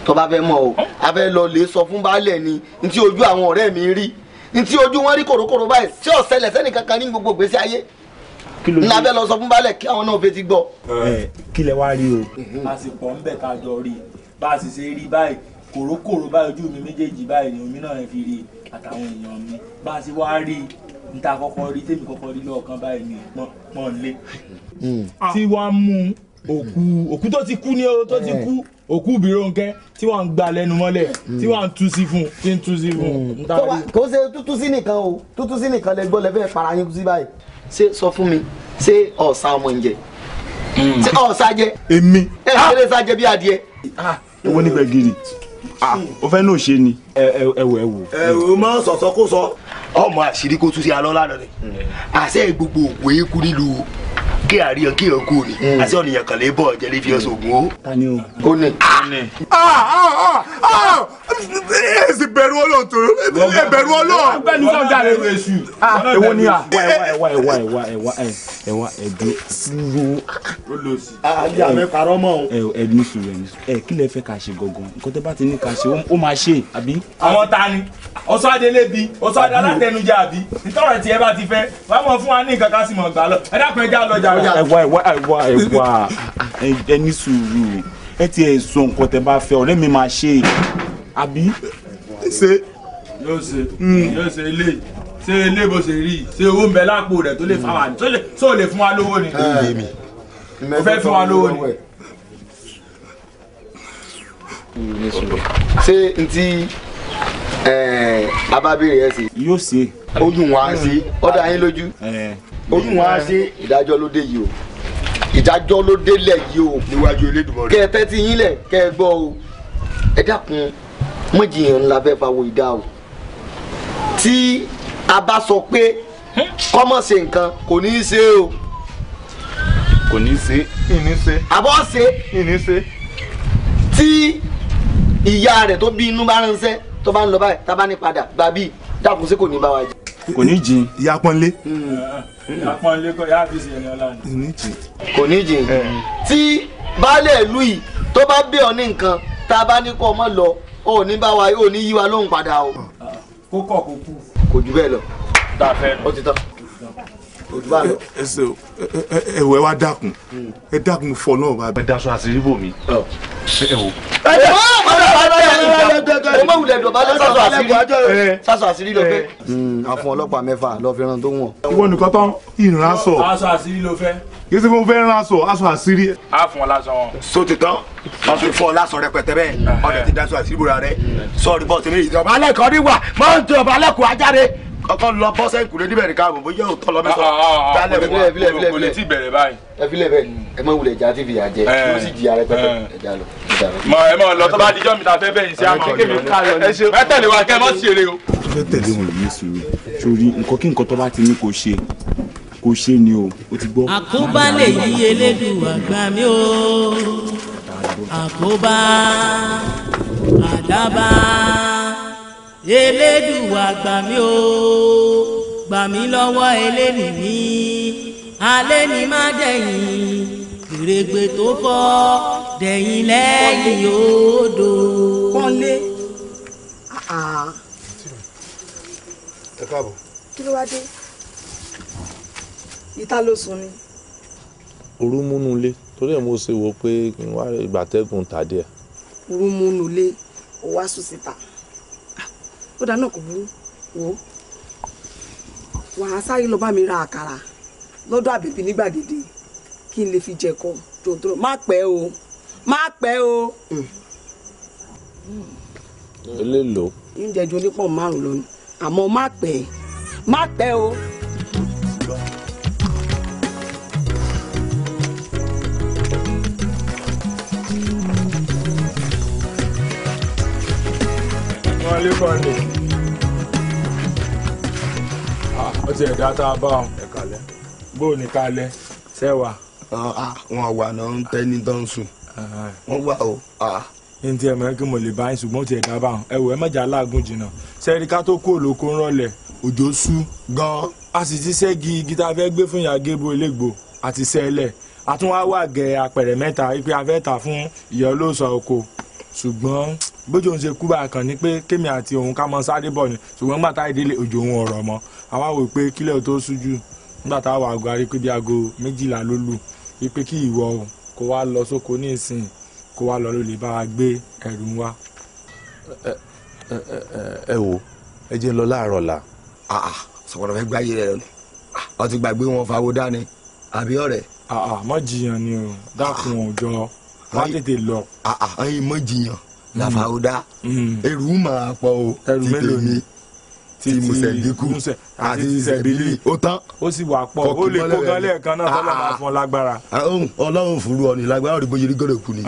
tó bá fẹ́ mọ̀ o, a fẹ́ lọ lè sọ fún baálẹ̀ ni ntí ojú àwọn ọ̀rẹ́ mi rí, ntí ojú wọn rí kòrókòró báyìí tí ó ṣẹlẹ̀ sẹ́nì kankan ní gbogbo ìgbésí ayé. Ńlá fẹ́ lọ sọ fún baálẹ̀ kí àwọn náà fetí gbọ́. Kí lẹ wá rí o. A sì pọ̀ ń bẹ̀ ká jọ rí i, bá a sì ṣe rí báyìí, Kòrókòró báyìí ojú mi méjèèjì báyìí ni omi náà fi rí àtàwọn èèyàn mi. Bá a ṣe wá rí níta kọ́kọ́ rí tèmi kọ́kọ́ rí lọ́ọ̀kan báyìí ni pọ́n lé. Tí wọ́n mú òkú tó ti kú ní o tó ti kú òkú Ìbírónkẹ́ tí wọ́n ń gbà lẹ́nu mọ́lẹ̀ tí wọ́n ń tú sí fún tí ń tú sí fún. Kò ṣe tútú sí nìkan o, tútú sí nìkan lẹ gbọ́ lẹ fẹ́ para yín sí báyìí. Ṣé sọ fún mi, ṣé ọ̀sà ọmọ ń jẹ? Ṣé ọ̀sà jẹ? Èmi. Ẹ ṣe lè sá jẹ bí adìẹ. Owó nígbà gírì o fẹ́ náà ṣe ni. Ẹ wò ẹ wò. Ẹ wò mọ sọ̀sọ́ kó sọ ọmọ àṣírí kó tú sí alọ́ lánàá ni àṣẹ gbogbo òwe kú nílùú kí àríyàn kí èèyàn kú ni àṣẹ ọ̀nìyàn kan lè bọ̀ ọ̀jẹ̀ lè fi ọ̀sọ̀ ògùn o. Ta ni o. Ó ní. Ẹ sì bẹ̀rù Ọlọ́run tó ẹ bẹ̀rù Ọlọ́run. Agbẹnu sọ jáde rẹ èṣù. Èwo ni à. Ẹwà ẹwà ẹwà ẹwà ẹwà ẹdùn dúró. Ayé àmì parọ́ mọ́ o. Ẹ ní sùúrù, ẹ ní sùúrù. Ẹ kí lẹ fẹ́ ká ṣe gangan? Nǹkan tẹ́ bá ti ní ká ṣe ó máa ṣe àbí. Àwọn ta ni ọsọ adélé bi ọsọ adé alátẹnujẹ àbí nítorí tí ẹ bá ti fẹ́ wàá mọ fún wa ní nǹkan ká sì mọ gbà lọ. Ẹ dákun ẹ já lọ jà. Ẹwà ẹwà ẹwà ẹwà ẹ ní sùúrù, ẹ ti ẹ sọ nǹkan tẹ́ bá fẹ́, ọ̀rẹ́ mi máa ṣe àbí. Ṣe yóò ṣe yóò ṣe ilé ṣe ilé bó ṣe rí ṣe owó ń bẹ lápò rẹ tó lè fa wa tó lè tó lè fún wa lówó ni. O fẹ́ fún wa lówó ni. Ṣé n ti abábẹ́rẹ́ ẹ ṣe. Yóò ṣe. Ojú wọn á ṣe ọ̀dà yín lójú. Ojú wọn á ṣe. Ìdájọ́ ló dé yìí o, ìdájọ́ ló délẹ̀ yìí o. Níwájú Elédùmarè. Kẹ́ ẹ tẹ́tí yín lẹ̀ kẹ́ ẹ gbọ́ o. Ẹ dákun mọ̀jìyàn ńlá fẹ́ fa wo ìdá o. Tí a bá sọ pé kọ́mọ̀ ṣe nǹkan kò ní í ṣe o. Kò ní í ṣe. Ìní ṣe. Àbọ̀ ṣe. Ìní ṣe. Tí ìyá rẹ̀ tó bí inú bá ránṣẹ́ tó bá ń lọ báyìí tá a bá ní padà gbà bíi dákun sí kò ní bá wa jẹ. Kò ní jìn. Ìyá pọ́nlé. Ìyá pọ́nlé kọ́ ìyá àfíìsì ẹni ọlá ni. Ìní jìn. Kò ní jìn. Tí baálé ìlú yìí tó bá bẹ̀ ọ́ ní nǹkan tá a bá ní kó ọmọ lọ ò ní bá wa ò ní yí wa lóhùn padà o. Kó kọ̀ kó kú. Kò jù bẹ́ẹ̀ lọ. Tá a fẹ́ nù. Ó ti tán. Kò jù bá lọ. Ẹ ṣe o, ẹ wẹ wá dákun, ẹ dákun fọ náà bá. Ẹ daṣọ àṣírí bò mí. Ẹ wò. O mọ̀ wulẹ̀ dọ̀bálẹ̀ sásọ àṣírí sásọ àṣírí lọ fẹ́. A fún ọlọ́pàá 6 lọ fi ran tó wọ̀n. Ìwọ nìkan tán ìrìn aṣọ. Aṣọ àṣírí ló fẹ́. Kì í ṣe fún fẹ́ rán aṣọ aṣọ àṣírí. A fún ọ lásán wọn. So ti tán wọn fi fún ọ lásán rẹpẹtẹ bẹ́ẹ̀ ọdẹ ti daṣọ àṣírí bòrà rẹ sọrí bọ́ọ̀sì mi ìjọba alẹ́ kan ní wà máa ń jọba alẹ́ kó ajáde kọ́kọ́ lọ bọ́ sẹ́yìn kùlé níbẹ̀ nìkan àbò bóyá òótọ́ lọ mẹ́sàn-án. Dálẹ̀ fún wa kò lè tí bẹ̀rẹ̀ báyìí. Ẹ filẹ̀ bẹ́ẹ̀ ẹ má wulẹ̀ já tí fìyà jẹ yóò sì jìyà rẹpẹtẹ ẹ já lọ. Mọ ẹ mọ lọ tó bá dijọ́ mi ta fẹ́ bẹ́yìn sí àmọ́ kémi ká lọ ní. Ẹ tẹ̀lé wa kẹ́ ẹ mọ́ sí eré o. Ó fẹ́ tẹ̀lé wọn ní sùúrù sórí nǹkan kí nǹkan tó bá ti ní kò ṣe kò ṣe ni o, ó ti gbọ́. Àkóbá lè yí Elédùà gbà mí o, àkóbá àdábá Elédùà gbà mí o, gbà mí lọ́wọ́ elénìní alẹ́ ni má dẹ̀yìn kèrègbè tó fọ́ dẹ̀yìn lẹ́yìn odò. Pọ́nlé. Ẹ káàbọ̀. Kí ló wá dé? Ìta ló sùn ni. Orú múnú ilé torí ẹ̀ mo ṣe wò pé kí n wá ìgbàtẹ́gùn tà díẹ̀. Orú múnú ilé ó wá sùn síta. Ó dáná kò burú wò ó. Wàá sáré lọ bá mi ra àkàrà lọ́dọ̀ àbèbí ní gbàgede kí n lè fi jẹ̀kọ tòótọ́. Má pẹ́ o, má pẹ́ o. Eléèlò. Oúnjẹ ju onípọ̀n 5 lọ ni àmọ́ má pẹ́, má pẹ́ o. Wọlé kọ́ni. Ó ti ẹ̀dá tá a bá wọn. Bó o ní kalẹ̀ sẹ́wà. Wọ́n wà náà ń tẹ́ ní tó ń sùn. Wọ́n wà o. Ní ti ẹ̀ mọ̀ kí mo lè bá yín ṣùgbọ́n ó ti ẹ̀dá bá wọn. Ẹ wò ẹ mọ̀jà aláàgùn jìnnà. Sẹ́rí ká tó kó olóko ń rọlẹ̀ òjò sú. Gan. A sì ti ṣẹ́gi igi tá a fẹ́ gbé fún ìyá Gébó elégbò àti sẹ́lẹ̀. A tún wá wà gẹ apẹ̀rẹ̀ 3 wípé a fẹ́ tà fún ìyá olóòṣà oko. Ṣùgbọ́n bójú òun ṣe kú bá a kàn ní pé kémi àti òun ká mọ sáré bọ̀ ni ṣùgbọ́n nígbà táyé délé òjò òun ọ̀rọ̀ mọ́ àwa wò pé kílẹ̀ tó ṣújú nígbà táwa àgọ́ arí pé bí aago 12 ló lù wípé kí ìwọ o kó wá lọ sóko ní ìsìn kó wá lọ ló lè bá wa gbé ẹrù wa. Ẹ wo, ẹ jẹ́ ń lọ láàárọ̀ la. Sọ̀rọ̀ fẹ́ gbáyé rẹ lọ ni ọ ti gbàgbé wọn fawó dání àbí ọ̀rẹ́. Má jiyàn ni o, dákun òjọ wá tètè lọ. Ẹyin má jiyàn làfàwọ́ dá ẹrù máa pọ̀ o. Ẹrù mélòó ni? Ti Mùsẹ̀díkù àti Sẹ̀bílì ó tán. Ó sì wà pọ̀, ó lè kó gan lẹ́ẹ̀kan náà tọ́lọ̀ máa fún ọ lágbára. Ọlọ́run fúru ọ ní lágbára òdìbò yìí gọ́dọ̀ kú ni.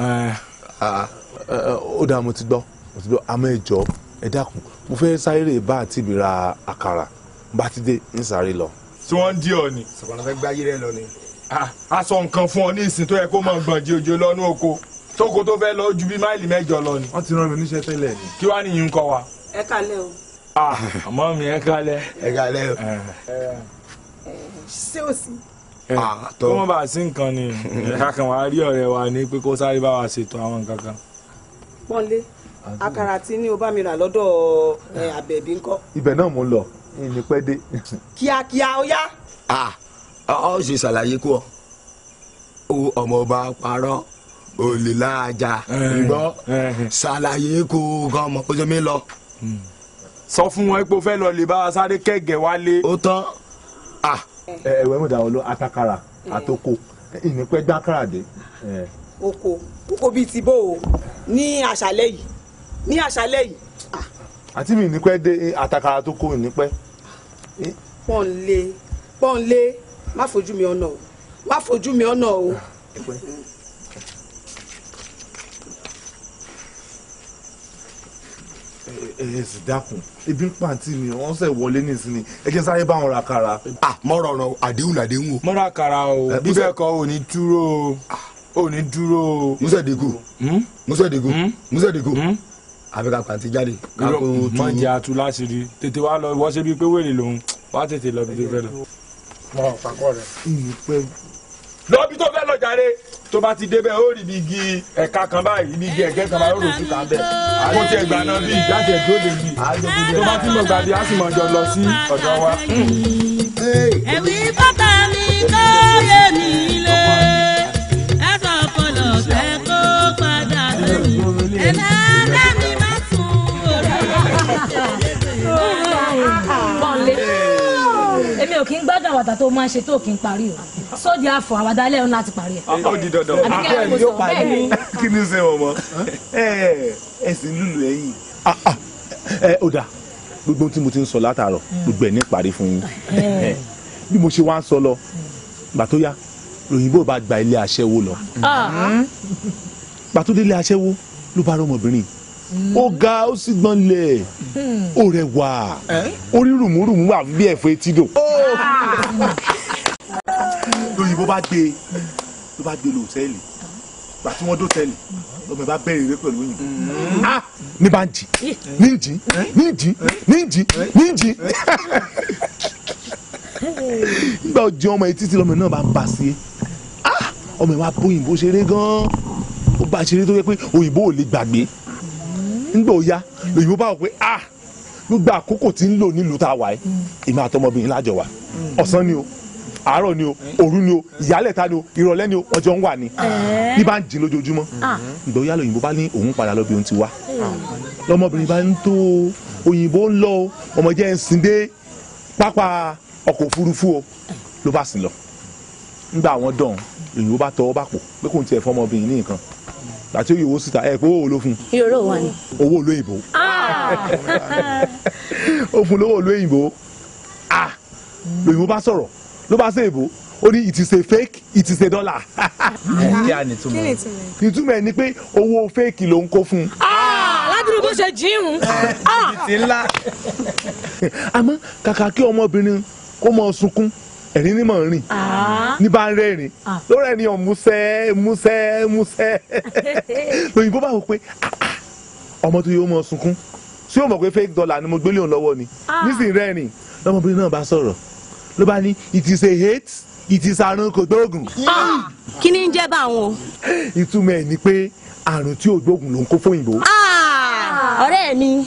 Ó dáa, mo ti gbọ́, àmọ́ ẹ jọ̀ọ́ ẹ dákun, mo fẹ́ sáré rè bá àǹtí mi ra àkàrà, bá ti dé ń sáré lọ. Tí wọ́n ń dí ọ ni. Sọ̀rọ̀ fẹ́ gbáyé rẹ lọ ni. A sọ nǹkan fún ọ ní ìsìn tó yẹ kó máa gbọ̀n jí ojú lọ́nú oko tóko tó fẹ́ lọ ju bí máìlì 8 lọ ni. Wọ́n ti rán mi níṣẹ́ tẹ́lẹ̀ ni. Kí wàá nìyí ń kọ́ wa. Ẹ kalẹ̀ o. Àmọ́ mi ẹ kalẹ̀. Ẹ kalẹ̀ o. Ṣé o sí. Kó mọ̀ bá a sí nǹkan ni ẹ̀ka kan wàá rí ọ̀rẹ́ wa ní pé kó sáré bá wa ṣètò àwọn nǹkan kan. Pọ́nlé, àkàrà tí ní o bá mi rà lọ́dọ̀ Àbẹ̀bí ńkọ́. Ibẹ̀ náà mò ń lọ, ìní pẹ́ dé. Kíákíá ó yá. Ọ ṣe ṣàlàyé kú ọ ọmọ ọba parọ́ olè láàjà gbọ́ ṣàlàyé kú kọ́ ọmọ kó jẹ́ mi lọ. Sọ fún wọn pé o fẹ́ lọ lè bá wa sáré kẹ̀gẹ̀ wálé. Ó tán. Ẹ̀wẹ̀ mú dáwọ́ lọ àtàkàrà àtòkò ìní pẹ́ gbàkàrà dé. Oko oko bíi ti bó o ní àṣálẹ́ yìí ní àṣálẹ́ yìí. Àti mi ìní pẹ́ dé àtàkàrà tó kó ìní pẹ́. Pọ́nlé Pọ́nlé, má fojú mi ọ̀nà o, má fojú mi ọ̀nà o. Ẹ sì dákun, ebi ń pàǹtí mi, wọ́n ṣe wọlé nísìnyí, ẹ jẹ́ sáré bá wọn ra kàrà. Mọ rọrùn àdéhùn làdéhùn o. Mọ ra kàrà o, bí bẹ́ẹ̀ kọ́ ò ní dúró o, ò ní dúró o. Mùsẹ̀díkù Mùsẹ̀díkù Mùsẹ̀díkù àfi ká pàǹtí jáde. Má jẹ́ àtú láṣìírí, tètè wá lọ, wọ́n ṣe bíi pé wèrè lòun, wá tètè lọ bí tó fẹ́ lọ. Mọ pàkọ́ rẹ̀. Lọ bí tó fẹ́ lọ jàre, tó bá ti débẹ̀ ó rí ibi igi ẹ̀ka kan báyìí, ibi igi ẹ̀gẹ́ kan báyìí ó rò síta bẹ́ẹ̀. Kó tiẹ̀ gbà náà bí ìjáde ẹ̀dúró lè bí. Tó bá ti mọ̀ gbàdí, á sì mọ̀ jọ lọ sí ọ̀dọ̀ wa. Ẹ̀wí bàtà mi kó yé mi lé, ẹ sọ fọlọ̀ tẹ kó padà lómi, ẹ̀ lálẹ́ mi má sùn òru. Pọ́nlé, èmi ò kí ń gbádùn àwàdà tó máa ń ṣe tó kí ń parí o, sóde àfọ àwàdà alẹ́ òun láti parí ẹ̀. Ó di dandan. Àbíkẹ́ ló sọ bẹ́ẹ̀ ni. Kí ni ṣe wọn mọ ẹ sì ń lùlù ẹ̀yìn. Ẹ ó dáa, gbogbo tí mo ti ń sọ látàárọ̀ gbogbo ẹ̀ ní parí fún yín. Bí mo ṣe wá ń sọ lọ, gbà tó yá lòyìnbó bá gba ilé aṣẹ́wó lọ. Gbà tó dé ilé aṣẹ́wó ló bá rọmọbìnrin, ó ga ó sì gbọ́n lẹ̀, ó rẹwà, ó rí rùmúrùmú wà bí ẹ̀fọ́ etí dò. Lóyìnbó bá gbé ló bá gbé lọ hòtẹ́ẹ̀lì, gbà tí wọ́n dé hòtẹ́ẹ̀lì lọ́mọ ẹ̀ bá bẹ̀rẹ̀ eré pẹ̀lú òyìnbó. Ní bá ń jì ní ń jì ní ń jì ní ń jì ní ń jì. Nígbà ó jẹ ọmọ etí tí lọ́mọ náà bá ń bá sí i, ọmọ ẹ̀ wá bóyìnbó ṣeré gan-an, ó bá ṣeré tó yẹ pé òyìnbó ò lè gbàgbé. Nígbà ó yá lòyìnbó bá wọ pé gbogbo àkókò tí ń lò nílùú tá a wà yìí, èmi àtọmọbìnrin lájọ wà, ọ̀sán ni o, àárọ̀ ni o, òru ni o, ìyálẹ̀ta ni o, ìrọ̀lẹ́ ni o, ọjọ́ ń wà ní ní bá ń jí lójoojúmọ́. Nígbà ó yá lòyìnbó bá ní òun padà lọ bí òun ti wá, lọmọbìnrin bá ń tó òyìnbó ń lọ o, ọmọ jẹ́ ń sin dé pápá ọkọ̀ òfurufú o, ló bá sìn lọ. Nígbà àwọn dọ̀hún lòyìnbó bá tọwọ́ bá pò pé kò ń tiẹ̀ fọmọbìnrin ní nǹkan àti òyìnbó síta ẹ pé owó ló fún un. Ìró wà ní. Owó olóyìnbó. Ó fún lówó olóyìnbó. Lòyìnbó bá sọ̀rọ̀ ló bá ṣe èbó, ó ní it is a fake, it is a dollar. Kí á ní ìtumọ̀? Ìtumọ̀ ẹ̀ ni pé owó fake ló ń kó fún un. Ládùúgbò bó ṣe jíhun. Ti ńlá. Àmọ́ kàkà kí ọmọbìnrin kó mọ sunkún, ẹ̀rín ní mọ̀ ń rìn ní bá ń rẹ́rìn lórí ẹni ọ̀ músẹ́ músẹ́ músẹ́. Lòyìnbó bá wò pé ọmọ tó yẹ ó mọ sunkún, ṣé o mọ̀ pé fake dollar ni mo gbélé òun lọ́wọ́ ni nísìnyí rẹ́rìn. Lọ́mọbìnrin náà bá sọ̀rọ̀ ló bá ní it is a hate, it is àrùn kò gbóògùn. Kí ni ń jẹ́ báwọn o. Ìtumọ̀ ẹ̀ ni pé àrùn tí ò gbóògùn ló ń kó fóyìnbó. Ọ̀rẹ́ mi.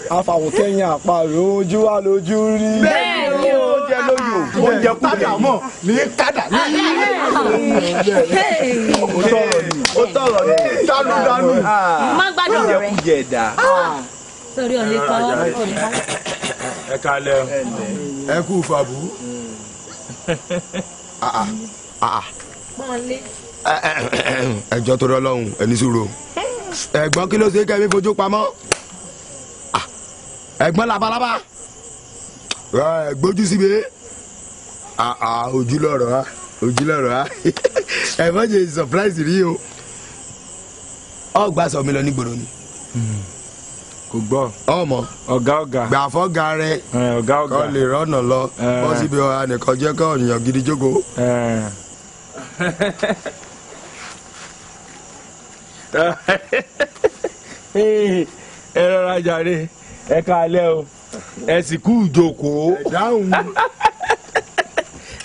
Àfàwọn kẹ́yìn àparò ojú wa lójú rí. Bẹ́ẹ̀ ni o, oúnjẹ lóyò, oúnjẹ kúkẹ́ mọ̀ ní kádà ní. Ó sọ̀rọ̀ ni. Ó tọrọ ní dánú dánú. Má gbádùn ọ̀rọ̀ rẹ. Jẹkújẹ dà. Sórí ọ̀lẹ́ kọ́. Ẹ kalẹ̀ o. Ẹ kú fàbú. Pọ́nlé. Ẹjọ́ tó rọ́ lọ́hùn ẹni sùúrù. Ẹ̀gbọ́n kí ló ṣe kẹ́mi fojú pamọ́? Ẹ̀gbọ́n labalábá. Gbójú síbi. Ojú lọ̀rọ̀ á. Ojú lọ̀rọ̀ á. Ẹ̀fọ́n ṣe surprise rí o. Ọgbà sọ mi lọ nígboro ni. Kò gbọ́. Ọmọ. Ọ̀gá ọ̀gá. Gbà fọ́gà rẹ. Ọ̀gá ọ̀gá. Kọ́ lè rọ́nà lọ. Bọ́ síbi ọ̀hà nìkan jẹ́ kọ́ ọ̀nìyàn gidi jókòó. Ẹ rọra jàre, ẹ káalẹ́ o, ẹ sì kú ìjókòó.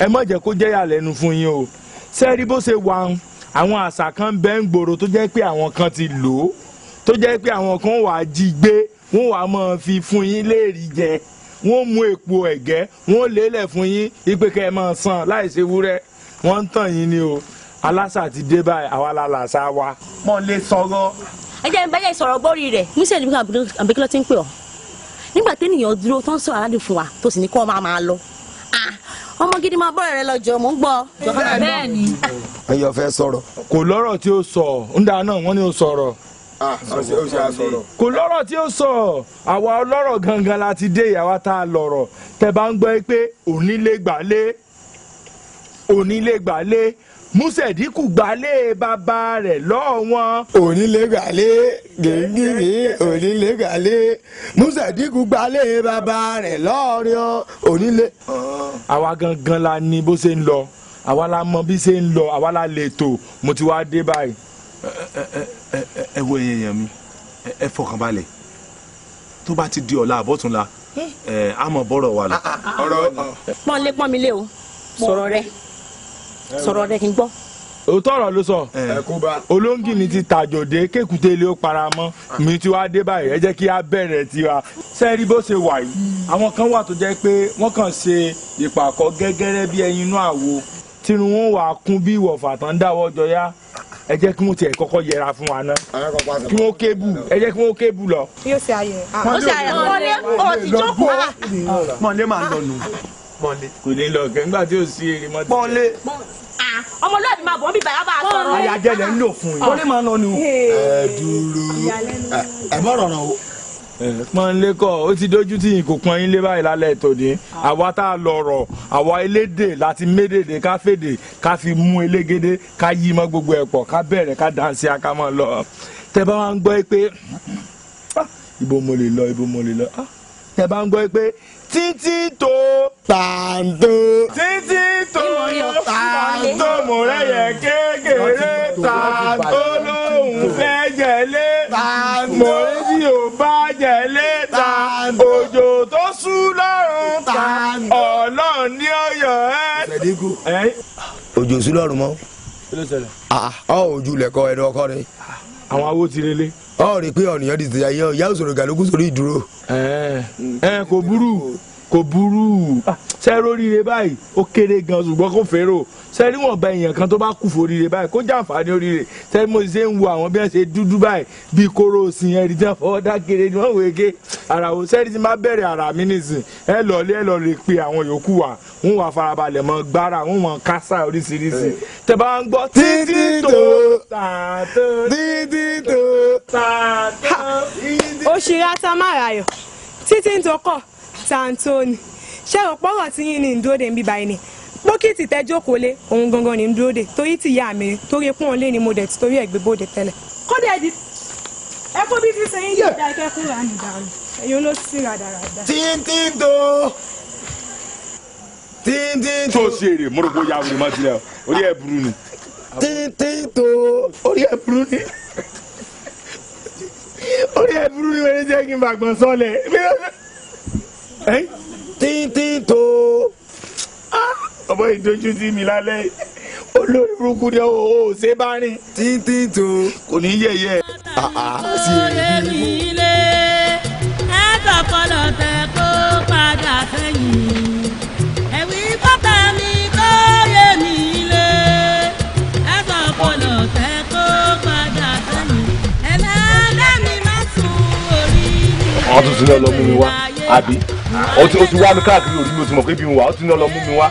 Ẹ má jẹ́ kó jẹ́ ìyàlẹ́nu fún yín o. Sẹ́ẹ̀rí bó ṣe wà ń àwọn àṣà kan bẹ́ ń gbòòrò tó jẹ́ pé àwọn kan ti lò ó, tó jẹ́ pé àwọn kan wà á jí gbé, wọ́n wà á máa fi fún yín léèrè jẹ, wọ́n mú èpo ẹ̀gẹ́, wọ́n lélẹ̀ fún yín ipe kẹ́ ẹ máa san láì ṣe wúrẹ́. Wọ́n ń tàn yín ni o. Aláṣà ti dé báyìí, àwa la làṣà wa. Mọ̀ lè sọ̀rọ̀. Ẹ jẹ́ bẹ́ẹ̀ sọ̀rọ̀ gbórí rẹ̀. Mísẹ̀ ní àbíkí ló ti ń pè ọ́. Nígbà téèyàn dúró tó ń sọ̀rọ̀ aládùn fún wa tó sì ní kó máa lọ. Ọmọ gidi máa bọ́ọ̀rẹ̀ rẹ lọ́jọ́, mò ń gbọ́. Bẹ́ẹ̀ni. Ẹyọ fẹ́ sọ̀rọ̀. Kò lọ́rọ̀ tí ó sọ, ńdà náà wọ́n ní ó sọ̀rọ̀. Kò lọ́rọ̀ tí ó sọ, àwa ọlọ́rọ̀ gangan la ti dé, ìyàwó tá a lọ̀rọ̀. Tẹ bá ń gbọ́ pé onílé gbàlé, onílé gbàlé, Músẹ̀díkù gbàlé bàbá rẹ̀ lọ́ọ̀ wọn. Onílé gbàlé gègé, onílé gbàlé, Músẹ̀díkù gbàlé bàbá rẹ̀ lọ́ọ̀rẹ́ ọ, onílé. Àwa gangan la ní bó ṣe ń lọ, àwa la mọ bí ṣe ń lọ, àwa la lè tò, mo ti wá dé báyìí. Ẹ wo èèyàn mi, ẹ fọkàn balẹ̀, tó bá ti di ọ̀la àbọ̀túnla, ẹ á mọ̀ bọ́rọ̀ wa lọ. Pọ́nlé pọ́n mi lé o, sọ̀rọ̀ rẹ, sọ̀rọ̀ rẹ kí n gbọ́. Òótọ́ ọ̀rọ̀ ló sọ. Olóńgìní ti tàjòdè kékùté ilé ó para mọ́, mi ti wá dé báyìí, ẹ jẹ́ kí á bẹ̀rẹ̀ tiwa. Sẹ́ẹ̀rí bó ṣe wà yìí, àwọn kan wà tó jẹ́ pé wọ́n kàn ṣe ìpàkọ́ gẹ́gẹ́rẹ́ bí ẹyin inú àwo, tínú wọn wà kún bí ìwọ̀fà tán dáwọ́ jọ yá. Ẹ jẹ́ kí wọ́n tiẹ̀ kọ́kọ́ yẹra fún wa ná, kí wọ́n kébù, ẹ jẹ́ kí wọ́n kébù lọ. Yóò ṣe ayẹ. Ó ṣe ayẹ. Pọ́nlé ó ti jókòó. Pọ́nlé máa ń lọ nù. Pọ́nlé. Kò ní lọ kẹ́ nígbà tí ò sí eré mọ́tò. Pọ́nlé. Ọmọlúwàbí máa bọ̀ ń bí bàbá bá a sọ̀rọ̀. Àyàjẹ́ lẹ̀ ń lò fún yín. Pọ́nlé máa ń lọ nù. Ẹ dúró, ẹ mọ̀ rọrùn o. Pọ́nlé kọ́, ó ti dójú tí yìí kò pọ́n yín lé báyìí lálẹ́ tòní. Àwa tá a lọ̀rọ̀, àwa elédè láti médèdè ká fèdè ká fi mú elégédé ká yí mọ́ gbogbo ẹ̀ pọ̀ ká bẹ̀rẹ̀ ká dánsì aká mọ́ lọ. Tẹ bá wá ń gbọ́ pé ibo mo lè lọ, ibo mo lè lọ. Tẹ bá ń gbọ́ pé títí tó tàǹtó, títí tó tàǹtó, mo rẹ̀yẹ̀ kékeré tàǹtó lóhùn fẹ́ jẹ̀lé, mo rí tí ò bá jẹ̀lé tàǹtó, òjò tó sú lọ́rùn tàǹtó, Ọlọ́run ní ọyọ̀ ẹ́. Òjò sú lọ́rùn mọ́. Ọ ojú lẹ̀kọ́ ẹnu ọkọ rẹ. Àwọn awo ti relé. Ọ rí i pé ọ̀nìyàn ti tẹ̀yà yẹ ìyá òṣèré gàlógún sórí ìdúró. Ẹ kò burú, kò burú. Ṣe róríire báyìí ó kéré gan, ṣùgbọ́n kò fèrò. Ṣe rí wọn bá èèyàn kan tó bá kú foríire báyìí kó jàǹfààní oríire. Ṣe mo ṣe ń wo àwọn bí wọ́n ṣe dúdú báyìí bí kóró òsìn ẹ̀rí tí wọ́n fọwọ́ dákere ni wọ́n wége ara wo. Ṣe rí tí má bẹ̀rẹ̀ ara mi nìsín, ẹ lọ lé, ẹ lọ lè pe àwọn yòókù wa, wọ́n wà farabalẹ̀ mọ́ gbára, wọ́n mọ́ kásá oríṣiríṣi. Tẹ bá ń gbọ́ títí tó tààtó, títí tó tààtó. Òṣèré atamára títí ń tó kọ̀ tàǹtó ni. Ṣé o pọ́rọ̀ tí yín ní ń dúró de ń bí báyìí ni? Pókìtì tẹ́ jókòó lé òun gangan ní ń dúró de, torí ti ìyá mi torí pọ́n lé ni mo dẹ̀ ti torí ẹ̀ gbé bóde tẹ́lẹ̀. Kódà ẹ̀dí ẹ kó bí ti ṣe yín yóò dá ikẹ́ kúrò àmì dànù, ẹ̀yin ló sì rádaràda. Títí tó títí tó ṣe èrè mo rò pé ó ya wèrè mọ́ tilẹ̀, orí ẹ̀ burú ni. Títí tó orí ẹ̀ burú ni, orí ẹ̀ burú ni, wọ́n ní jẹ́ kí n bàgbọ́n sọ́lẹ̀. Títí tó. Ọmọ ìdójú tí mi lálẹ́, olórí burúkú ni ó ṣe bá rìn. Títí tó. Kò ní yẹ̀yẹ́. Èmi lé ẹ̀tọ́ kọlọ̀ tẹ kó padà sẹ́yìn. Ẹ̀wí bàtà mi kó yé mi lé ẹ̀tọ́ kọlọ̀ tẹ kó padà. Wọ́n tún ti ní ọlọ́mú mi wá àbí o ti wá mi káàkiri òrí mi o ti mọ̀ pé bí mi wà ó ti ní ọlọ́mú mi wá.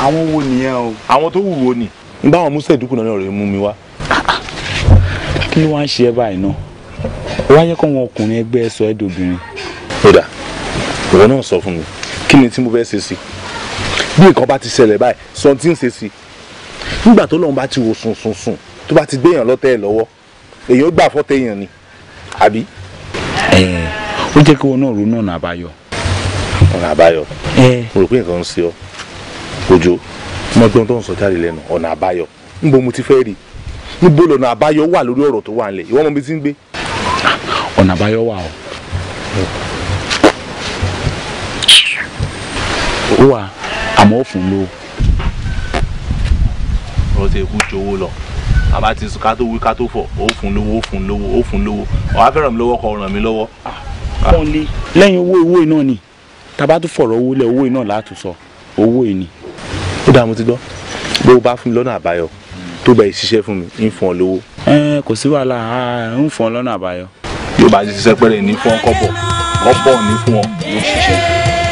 Àwọn wo nìyẹn o? Àwọn tó wù wo ni. N bá àwọn Musa ìdúkù náà rẹ̀ mú mi wá. Kí ló wá ń ṣe ẹ báyìí náà? Wá yẹ kó wọn ọkùnrin ẹgbẹ́ ẹ sọ ẹ́ dobìnrin. Kódà ìwọ náà sọ fún mi kí ni tí mo fẹ́ ṣe sí bí nǹkan bá ti ṣẹlẹ̀ báyìí sọ tí ń ṣe sí nígbà tó lọ́n bá ti wò sùn sùn sùn tó bá ti gbéyàn lọ́tẹ̀ ẹ̀ lọ́wọ́ èèyàn gbà fọ́tẹ̀ èèyàn ni àbí. Ẹ ó jẹ́ kí wọn náà ronú ọ̀nà àbáyọ. Ọ̀nà àbáyọ. Mo rò pé nǹkan ń ṣe ọ́ Òjó mo gbọ́n tó ń sọ jáde lẹ́nu ọ̀nà àbáyọ níbo mo ti fẹ́ rí níbo lọ́nà àbáyọ wà lórí ọ̀rọ̀ tó wà nílẹ̀ ìwọ mọ bí ti ń gbé. Ọ̀nà àbáyọ wà o. Ó wà àmọ́ ó fún lówó. Ọ̀rọ̀ ti kú jowó lọ àbá ti sùn ká tó wí ká tó fọ̀ ó fún lówó ó fún lówó ó fún lówó ọ̀há fẹ́ ràn mí lọ́wọ́ kó ràn mí lọ́wọ́. Pọ́nlé lẹ́yìn owó iná ni tàbá tún fọ̀rọ̀ owó lẹ̀ owó iná látún sọ owó ìní. Ó dáa mo ti gbọ́ bó o bá fún mi lọ́nà àbáyọ tó bá ṣiṣẹ́ fún mi ń fún ọ lówó. Ẹ kò sí wàhálà ń fún ọ lọ́nà àbáyọ. Yóò bá ṣiṣẹ́ pẹ́rẹ́ ní fún ọ kọ́bọ̀ kọ́bọ̀ ní fún ọ yóò ṣiṣẹ́.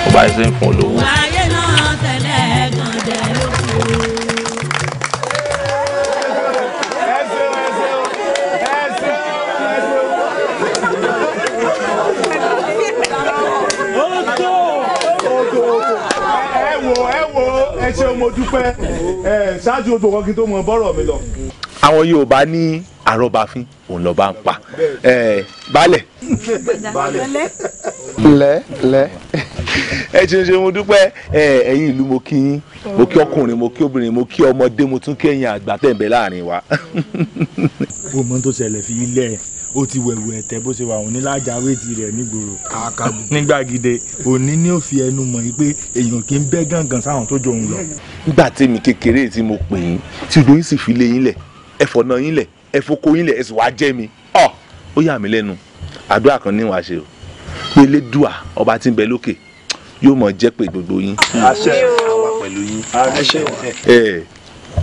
Ó bá ṣiṣẹ́ ń fún ọ lówó. Ẹ ṣeun mo dúpẹ́ ẹ ṣáájú odò kan kí n tó mọ bọ́rọ̀ mi lọ. Àwọn Yorùbá ní àrọ́bàfín òun lọ́ba ń pa baálẹ̀. Lẹ́ lẹ́. Ẹ ṣeun ṣeun mo dúpẹ́ ẹ̀yin ìlú mo kí yín mo kí ọkùnrin mo kí obìnrin mo kí ọmọdé mo tún kí ẹ̀yin àgbà tẹ̀ ń bẹ láàrin wa. Ó mọ tó ṣẹlẹ̀ fi ilẹ̀ ó ti wẹ̀wù ẹ̀tẹ́ bó ṣe wà òun ní lájàwé ti rẹ̀ nígboro nígbàgede òní ní ó fi ẹnu mọ̀ yìí pé èèyàn kì í bẹ́ gàngàn sáwọn tó jọ òun lọ. Nígbà tèmi kékeré tí mo pè yín tí odò yín sì fi lé yín lẹ̀ ẹ fọ̀nà yín lẹ̀ ẹ foko yín lẹ̀ ẹ sì wá jẹ́ mi ọ̀ ó yà mí lẹ́nu àdúrà kan ní wàá ṣe o pé Elédùà ọba tí ń bẹ lókè yóò mọ̀ jẹ́ pé gbogbo yín. Àṣẹ àwa pẹ̀lú yín. Ẹ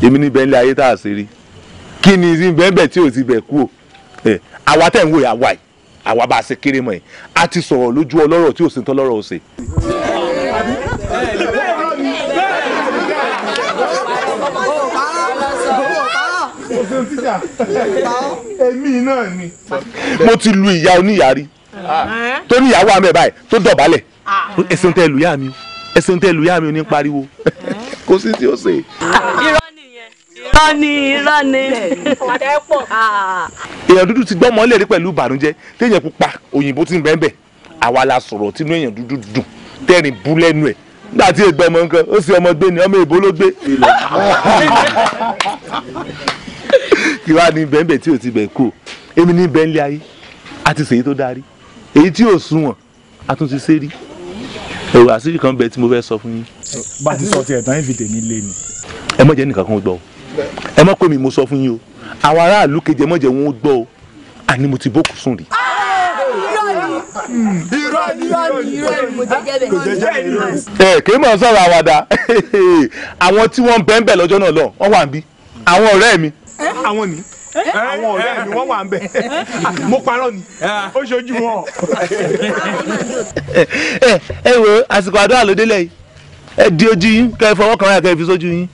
èmi ní bẹ́ńlẹ̀ ayé tá a ṣe rí kí ni sí bẹ́ẹ̀ tí ò ti bẹ̀ kú o àwa tẹ̀ ń wò yà wá yìí àwa bá a ṣe kéré mọ́ yìí a ti sọ̀rọ̀ lójú ọlọ́rọ̀ tí ò sí tọ́lọ́rọ̀ ò ṣe. Èmi náà ni. Mo ti lu ìyá oníyàá rí tó níyàwó àmì ẹ̀ báyìí tó dọ̀bálẹ̀ ẹ̀sìn tẹ́ lu ìyá mi o ẹ̀sìn tẹ́ lu ìyá mi o ní pariwo kò sí tí ó ṣe. Irọ́ ni irọ́ ni. Èèyàn dúdú ti gbọ́ mọ́lẹ̀ rí pẹ̀lú ìbànújẹ́ téèyàn pupa òyìnbó ti ń bẹ́ẹ̀ bẹ́ẹ̀ àwa la sọ̀rọ̀ tínú èèyàn dúdú dùn tẹ́rìn bú lẹ́nu ẹ̀ nígbà tí ègbẹ́ ọmọ nǹkan ó sì ọmọ gbé ni ọmọ èbó ló gbé. Kí wàá ní bẹ́ẹ̀ bẹ́ẹ̀ tí ò ti bẹ̀ kú o èmi ní bẹ́ẹ̀ ńlẹ̀ ayé a ti ṣèyí tó darí èyí tí ò sunwọ̀n a tún ti ṣe rí ẹ̀rọ àṣírí kan bẹ tí mo fẹ́ sọ fún yín. Bá a ti sọ tiẹ̀ tán ìfi tèmi lé ni. Ẹ má jẹ́ nìkan kan gbọ́ o ẹ má pè mí mo sọ fún yín o àwọn aráàlú kejì ẹ má jẹ́ wọn ó gbọ́ o àní mo ti bókù sùn rí. Irọ́ ni irọ́ ni irọ́ ni mo jẹ́jẹ́ bẹ́ẹ̀. Ẹ kì í mọ̀ sọ̀rọ̀ àwàdà àwọn tí wọ́n ń bẹ́ẹ̀ bẹ́ẹ̀ lọ́jọ́ náà lọ wọ́n wà ń bí àwọn ọ̀rẹ́ mi. Àwọn ni àwọn ọ̀rẹ́ mi wọ́n wà ń bẹ̀ mo parọ́ ni ó ṣojú wọn. Ẹ wo àsìkò àdúrà ló délẹ̀ yìí ẹ di ojú yín kẹ́ ẹ fọwọ́ kan wáyà kẹ́ ẹ fi sójú yín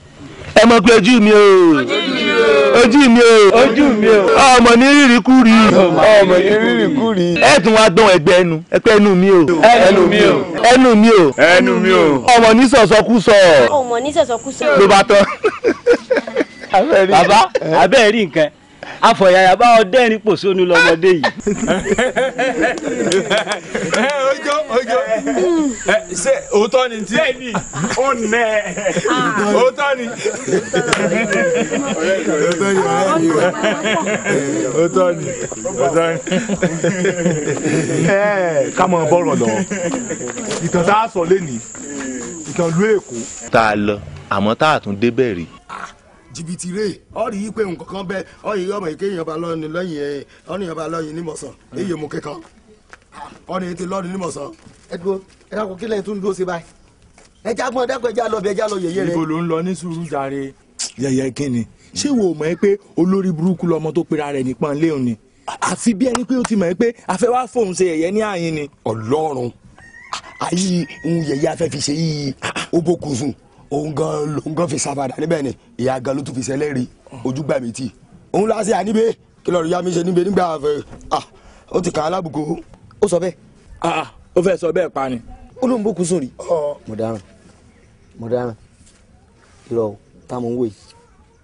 ẹ mọ̀ pé ojú mi o ojú mi o ojú mi o ọmọ ní rírì kú rí ọmọ ní rírì kú rí. Ẹ tún wá dán ẹgbẹ́ ẹnu ẹgbẹ́ ẹnu mi o ẹnu mi o ẹnu mi o ẹnu mi o ọmọ ní sọ̀sọ́kúsọ ọmọ ní sọ̀sọ́kúsọ ló bá tán. Bàbá abẹ́ rí nǹkan afọ̀yàyà bá ọdẹ́rìn pòṣónú lọmọdé yìí. Ojo ojo ṣe òótọ́ ni tí ó nẹ òótọ́ ni. Òótọ́ ni òótọ́ ni. Ẹ ká mọ bọ́rọ̀ lọ ìtàn tá a sọ lẹ́nìí ìtàn ìlú Èkó. Tá a lọ àmọ́ tá a tún débẹ̀ rí. Jìbìtì rè ọ rí i pé nǹkan kan bẹ ọ rí ọmọ yìí kéèyàn bá lọ́ọ̀ni lọ́yìn ẹ ọ̀nìyàn bá lọ́yìn nímọ̀sán èyí mú kíkan ọ̀nìyàn ti lọ́ọ̀ni nímọ̀sán. Ẹ dúró ẹ dákun kí lẹ́yìn tó ń dúró sí báyìí ẹ jágbọ́n dákun ẹ já lọ bí ẹ já lọ yẹ̀yẹ́ rẹ. Ibo ló ń lọ ní sùúrù jàre. Yẹ̀yẹ́ kí ni ṣé wo mọ̀ ẹ́ pé olórí burúkú lọmọ tó pera rẹ̀ nípọn léun ni Àfi bí ẹni pé ó ti mọ̀ pé afẹ́ wá fóun ṣe ẹ̀yẹ ní àyín ni. Ọlọ́run ayé ń yẹ̀yẹ́ afẹ́ fi ṣe yìí ó bókun sùn òun gan lòun gan fi sábàdà níbẹ̀ ni ìyá gan ló tún fi ṣẹlẹ́rìí ojú gbà mí tì òun lásì àníbẹ̀ kí lọ́ọ̀rù yá mi ṣe níbẹ̀ nígbà àfẹ́ ó ti kàn án lábùkù. Ó sọ bẹ́ẹ̀. Ó fẹ́ sọ bẹ́ẹ̀ pa ni. Ó lóun bókun sùn rí. Mo dáràn mo dáràn irọ́ táwọn ń wò yìí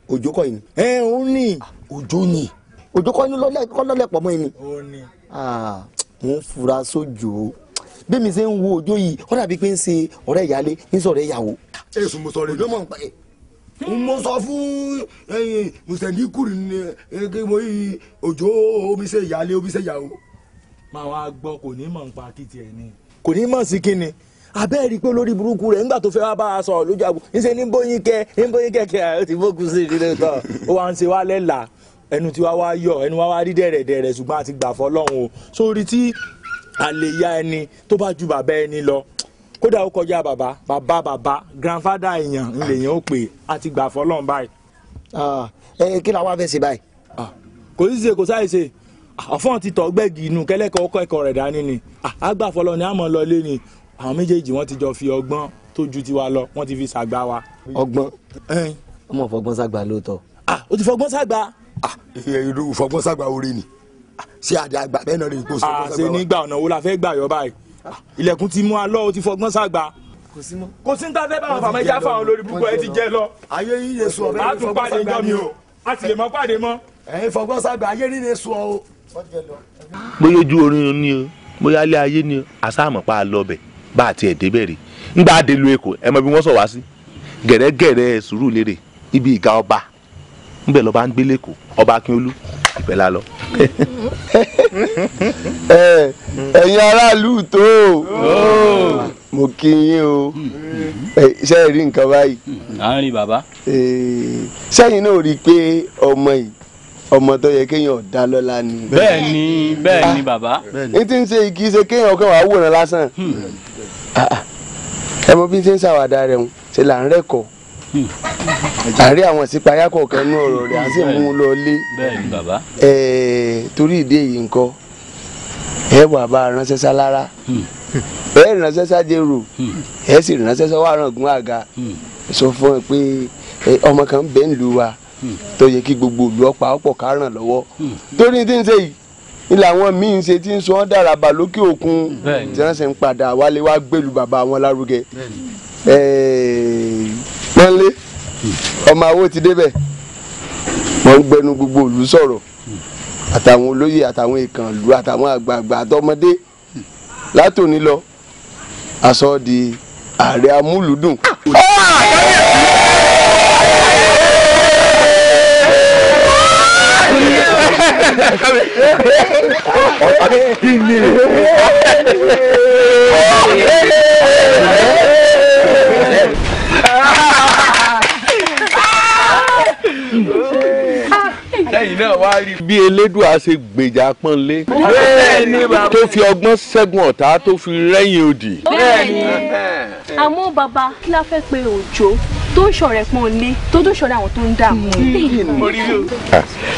Òjó kọ́ yìí ni. Ẹ òun ni. Òjó ni Òjó kọ́ inú lọ́lẹ̀ pọ̀ mọ́ yìí ni. Mo ń fura sójó bí mi ṣe ń wo Òjó yìí ó dàbí pé ń ṣe ọ̀rẹ́ ìyálé ń sọ̀rọ̀ ìyàwó. Èsù mo sọ rẹ Òjó mọ̀ ń pa ẹ̀. Mo sọ fún mùsẹ̀ndínkù ní mo yí Òjó omi ṣe ìyálé omi ṣe ìyàwó. Máa wá gbọ́ kò ní mọ̀ ń pa kí tiẹ̀ ni. Kò ní mọ̀ sí kí ni abẹ́ rí i pé olórí burúkú rẹ̀ nígbà tó fẹ́ wá bá a sọ̀rọ̀ lójú àgbo ńṣe ní bóyin kẹ ní bóyin kẹ̀kẹ́ ó ti bókun sí ìdílé tán ó wá ń ṣe wá lẹ́la ẹnu tí wá wá yọ ẹnu wá wá rí dẹ̀rẹ̀dẹ̀rẹ̀ ṣùgbọ́n a ti gbà fọlọ́run o sórí tí àlè ya ẹni tó bá ju bàbá ẹni lọ kódà ó kọjá bàbá bàbá bàbá grandfather èèyàn ńlẹ̀yìn ó pè á ti gbà fọlọ́run báyìí. Kí la wá fẹ́ ṣe báyìí. Kò sí ṣe kò sáì ṣe ọ̀fọ́n ti tọ́ gbẹ́gì inú kẹ́lẹ́kọ̀ọ́ kọ́ ẹ̀kọ́ rẹ̀ dání ni àgbà fọlọ́ ni àmọ́ lọ lé ni àwọn méjèèjì wọ́n ti jọ fi ọgbọ́n tó ju tiwa lọ wọ́n ti fi ṣàgbà wa. Ọgbọ́n ọmọ fọgbọ́n ṣàgbà lóòótọ́. Ó ti fọgbọ́n ṣàgbà. Irú fọgbọ́n ṣàgbà orí ni ṣé àdé àgbà bẹ́ẹ̀ náà lè kó fọgbọ́n ṣàgbà wa. Ṣe nígbà ọ̀nà wo la fẹ́ gbà yọ báyìí ilẹ̀kùn ti mú alọ́ ó ti fọgbọ́n ṣàgbà. Kò sí ní ta fẹ́ bá wọn fàmọ́ ẹja fáwọn olórí púpọ̀ ẹ ti jẹ lọ. Ayé yìí lè sọ bẹ́ẹ̀ a tún pàdé jọ mi o a sì lè mọ pàdé mọ́. Ẹ fọgbọ́n ṣàgbà ayé yìí lè sọ o. Bóyá ojú orin ni o bóyá ilé ayé ni o àsáàmọ̀ pa á lọ bẹ̀ bá a tiẹ̀ débẹ̀ rí ńgbà á délu Èkó ẹ mọ bí wọ́n sọ wá sí gẹ̀rẹ́gẹ̀rẹ́ Sùúrùlérè ibi ìga ọba ńbẹ̀ lọ́ba ń gbé lẹ́kọ̀ọ́ ọba Akínolú ìpẹ́ la lọ. Ẹ̀yin aráàlú tó mo kí yín o ṣe é rí nǹkan báyìí. À ń rí bàbá. Sẹ́yìn náà rí i pé ọmọ yìí ọmọ tó yẹ kéèyàn dá lọ́lá ni. Bẹ́ẹ̀ni bẹ́ẹ̀ni bàbá. N ti ń ṣe kì í ṣe kéèyàn kàn wá wòran lásán. Ẹ mọ bí n ṣe ń ṣàwàdà rẹ̀ ń ṣe là ń rẹ́kọ̀ọ́. Àárí àwọn ìṣípayá kọ̀ọ̀kan nú ọ̀rọ̀ rẹ̀ á sì mú un lọ lé. Bẹ́ẹ̀ni bàbá. Torí ìdí èyí nǹkan ẹ wà bá a ránṣẹ́ sálára ẹ ránṣẹ́ sájèrò ẹ sì ránṣẹ́ sọ́wọ́ àràngún àga sọ fún ẹ pé ọmọ kan bẹ́ẹ̀ ń lu wa tó yẹ kí gbogbo ìlú ọ̀pá ọ̀pọ̀ ká ràn lọ́wọ́ torí tí ń ṣe yìí ni làwọn míì ń ṣe tí ń sọ ọ́n dàràbà lókè òkun tí wọ́n sì ń padà wálé wá gbèlú bàbá wọn lárugẹ. Pọ́nlé ọmọ àwo ti débẹ̀ wọ́n ń gbẹnu gbogbo ìlú sọ̀rọ̀ àtàwọn olóyè àtàwọn ìkànlú àtàwọn àgbààgbà àtọmọdé látòní lọ aṣọ di ààrẹ amúlùdùn. Lẹ́yìn náà wá rí bí Elédùà ṣe gbèjà Pọ́nlé tó fi ọgbọ́n ṣẹ́gun ọ̀tá tó fi rẹ́yìn òdì. Bẹ́ẹ̀ni àmọ́ bàbá kí la fẹ́ pe Òjó tó ń ṣọ̀rẹ́ Pọ́nlé tó tún ṣọ̀rẹ́ àwọn tó ń dààmú.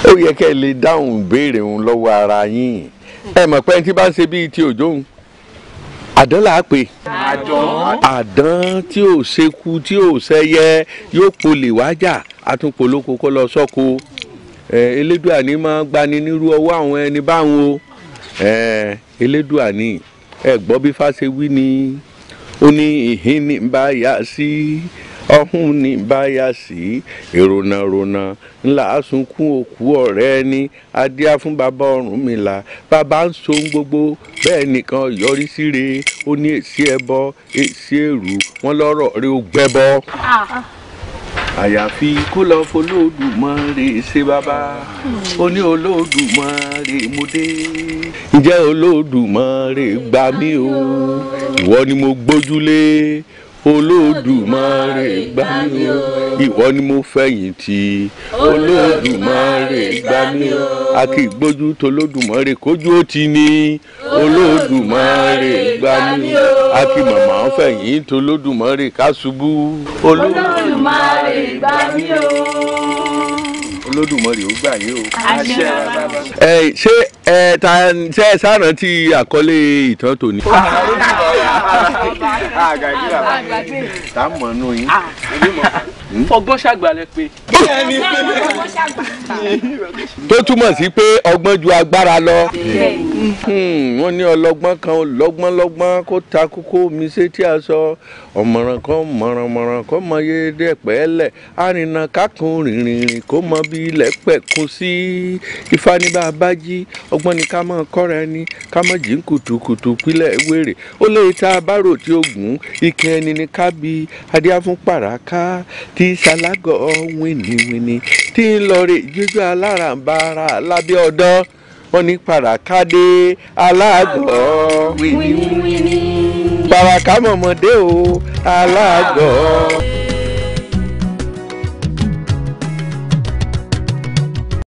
Ó yẹ kẹ́ ẹ lè dáhùn ìbéèrè òun lọ́wọ́ ara yín ẹ mọ̀ pé ẹni tí bá ń ṣe bíi ti Òjó òun àdán là á pè àdán tí ò ṣekú tí ò ṣẹyẹ yóò polè wájà àtúnpolóko kó lọ sọ́ko. Elédùà ní máa gbani nírú ọwọ́ àwọn ẹni báwọn o Elédùà ní ẹ gbọ́ bí fáṣe wí ni ó ní ìhín ní bá yá sí ọ̀hún ní bá yá sí èrònàrònà ńlá sunkún òkú ọ̀rẹ́ ẹni adíá fún bàbá Ọ̀rúnmìlà bàbá ń so gbogbo bẹ́ẹ̀ nìkan yọrí síre ó ní èsì ẹbọ èsì èrú wọn lọ́rọ̀ rí ó gbẹ́bọ. Àyàfi kó lọ f'Olódùmarè ṣe bàbá ó ní Olódùmarè mo dé ǹjẹ́ Olódùmarè gbà mí o ìwọ ni mo gbójúlé Olódùmarè gbà mí o ìwọ ni mo fẹ̀yìntì Olódùmarè gbà mí o a kì í gbójú tolódùmarè kójú ó ti ní Olódùmarè gbà mí o a kì í màmá fẹ̀yìntì tolódùmarè ká ṣubú Olódùmarè gbà mí o. Olódùmarè ó gbà yín o. Àṣẹ bàbá. Ẹ ṣé ẹ ta ṣe ẹ sárántí àkọlé ìtàn tòní. Tá a mọ̀ nù yín. Fọgbọ́n ṣàgbàlẹ̀ pé. Tó túmọ̀ sí pé ọgbọ́n ju agbára lọ. Wọ́n ní ọlọ́gbọ́n kan lọ́gbọ́n lọ́gbọ́n kó ta kókó mi sétí aṣọ, ọ̀mọ̀ràn kan mọ̀rànmọ̀ràn kó mọ yé dẹ̀pẹ́ lẹ̀, àrìnà kákun rìnrìnrìn kó mọ bí ilẹ̀ pẹ̀ kún sí. Ifá ní bá a bá jí ọgbọ́n ni ká mọ̀ kọ́ra ẹni, ká mọ̀ jí kùtùkùtù pílẹ̀ wèrè ó lè ta bárò tí ó gùn ike ẹni ní ká bí adíá fún pàràkà tí ṣalágọ̀ wìnìwìnì tí ń lọ rè jíjọ alárànbarà lábẹ́ ọ̀dán. Wọ́n ní pàràkàdé alágọ̀ wìnìwìnì, pàràkà mọ̀mọ́dé o alágọ̀.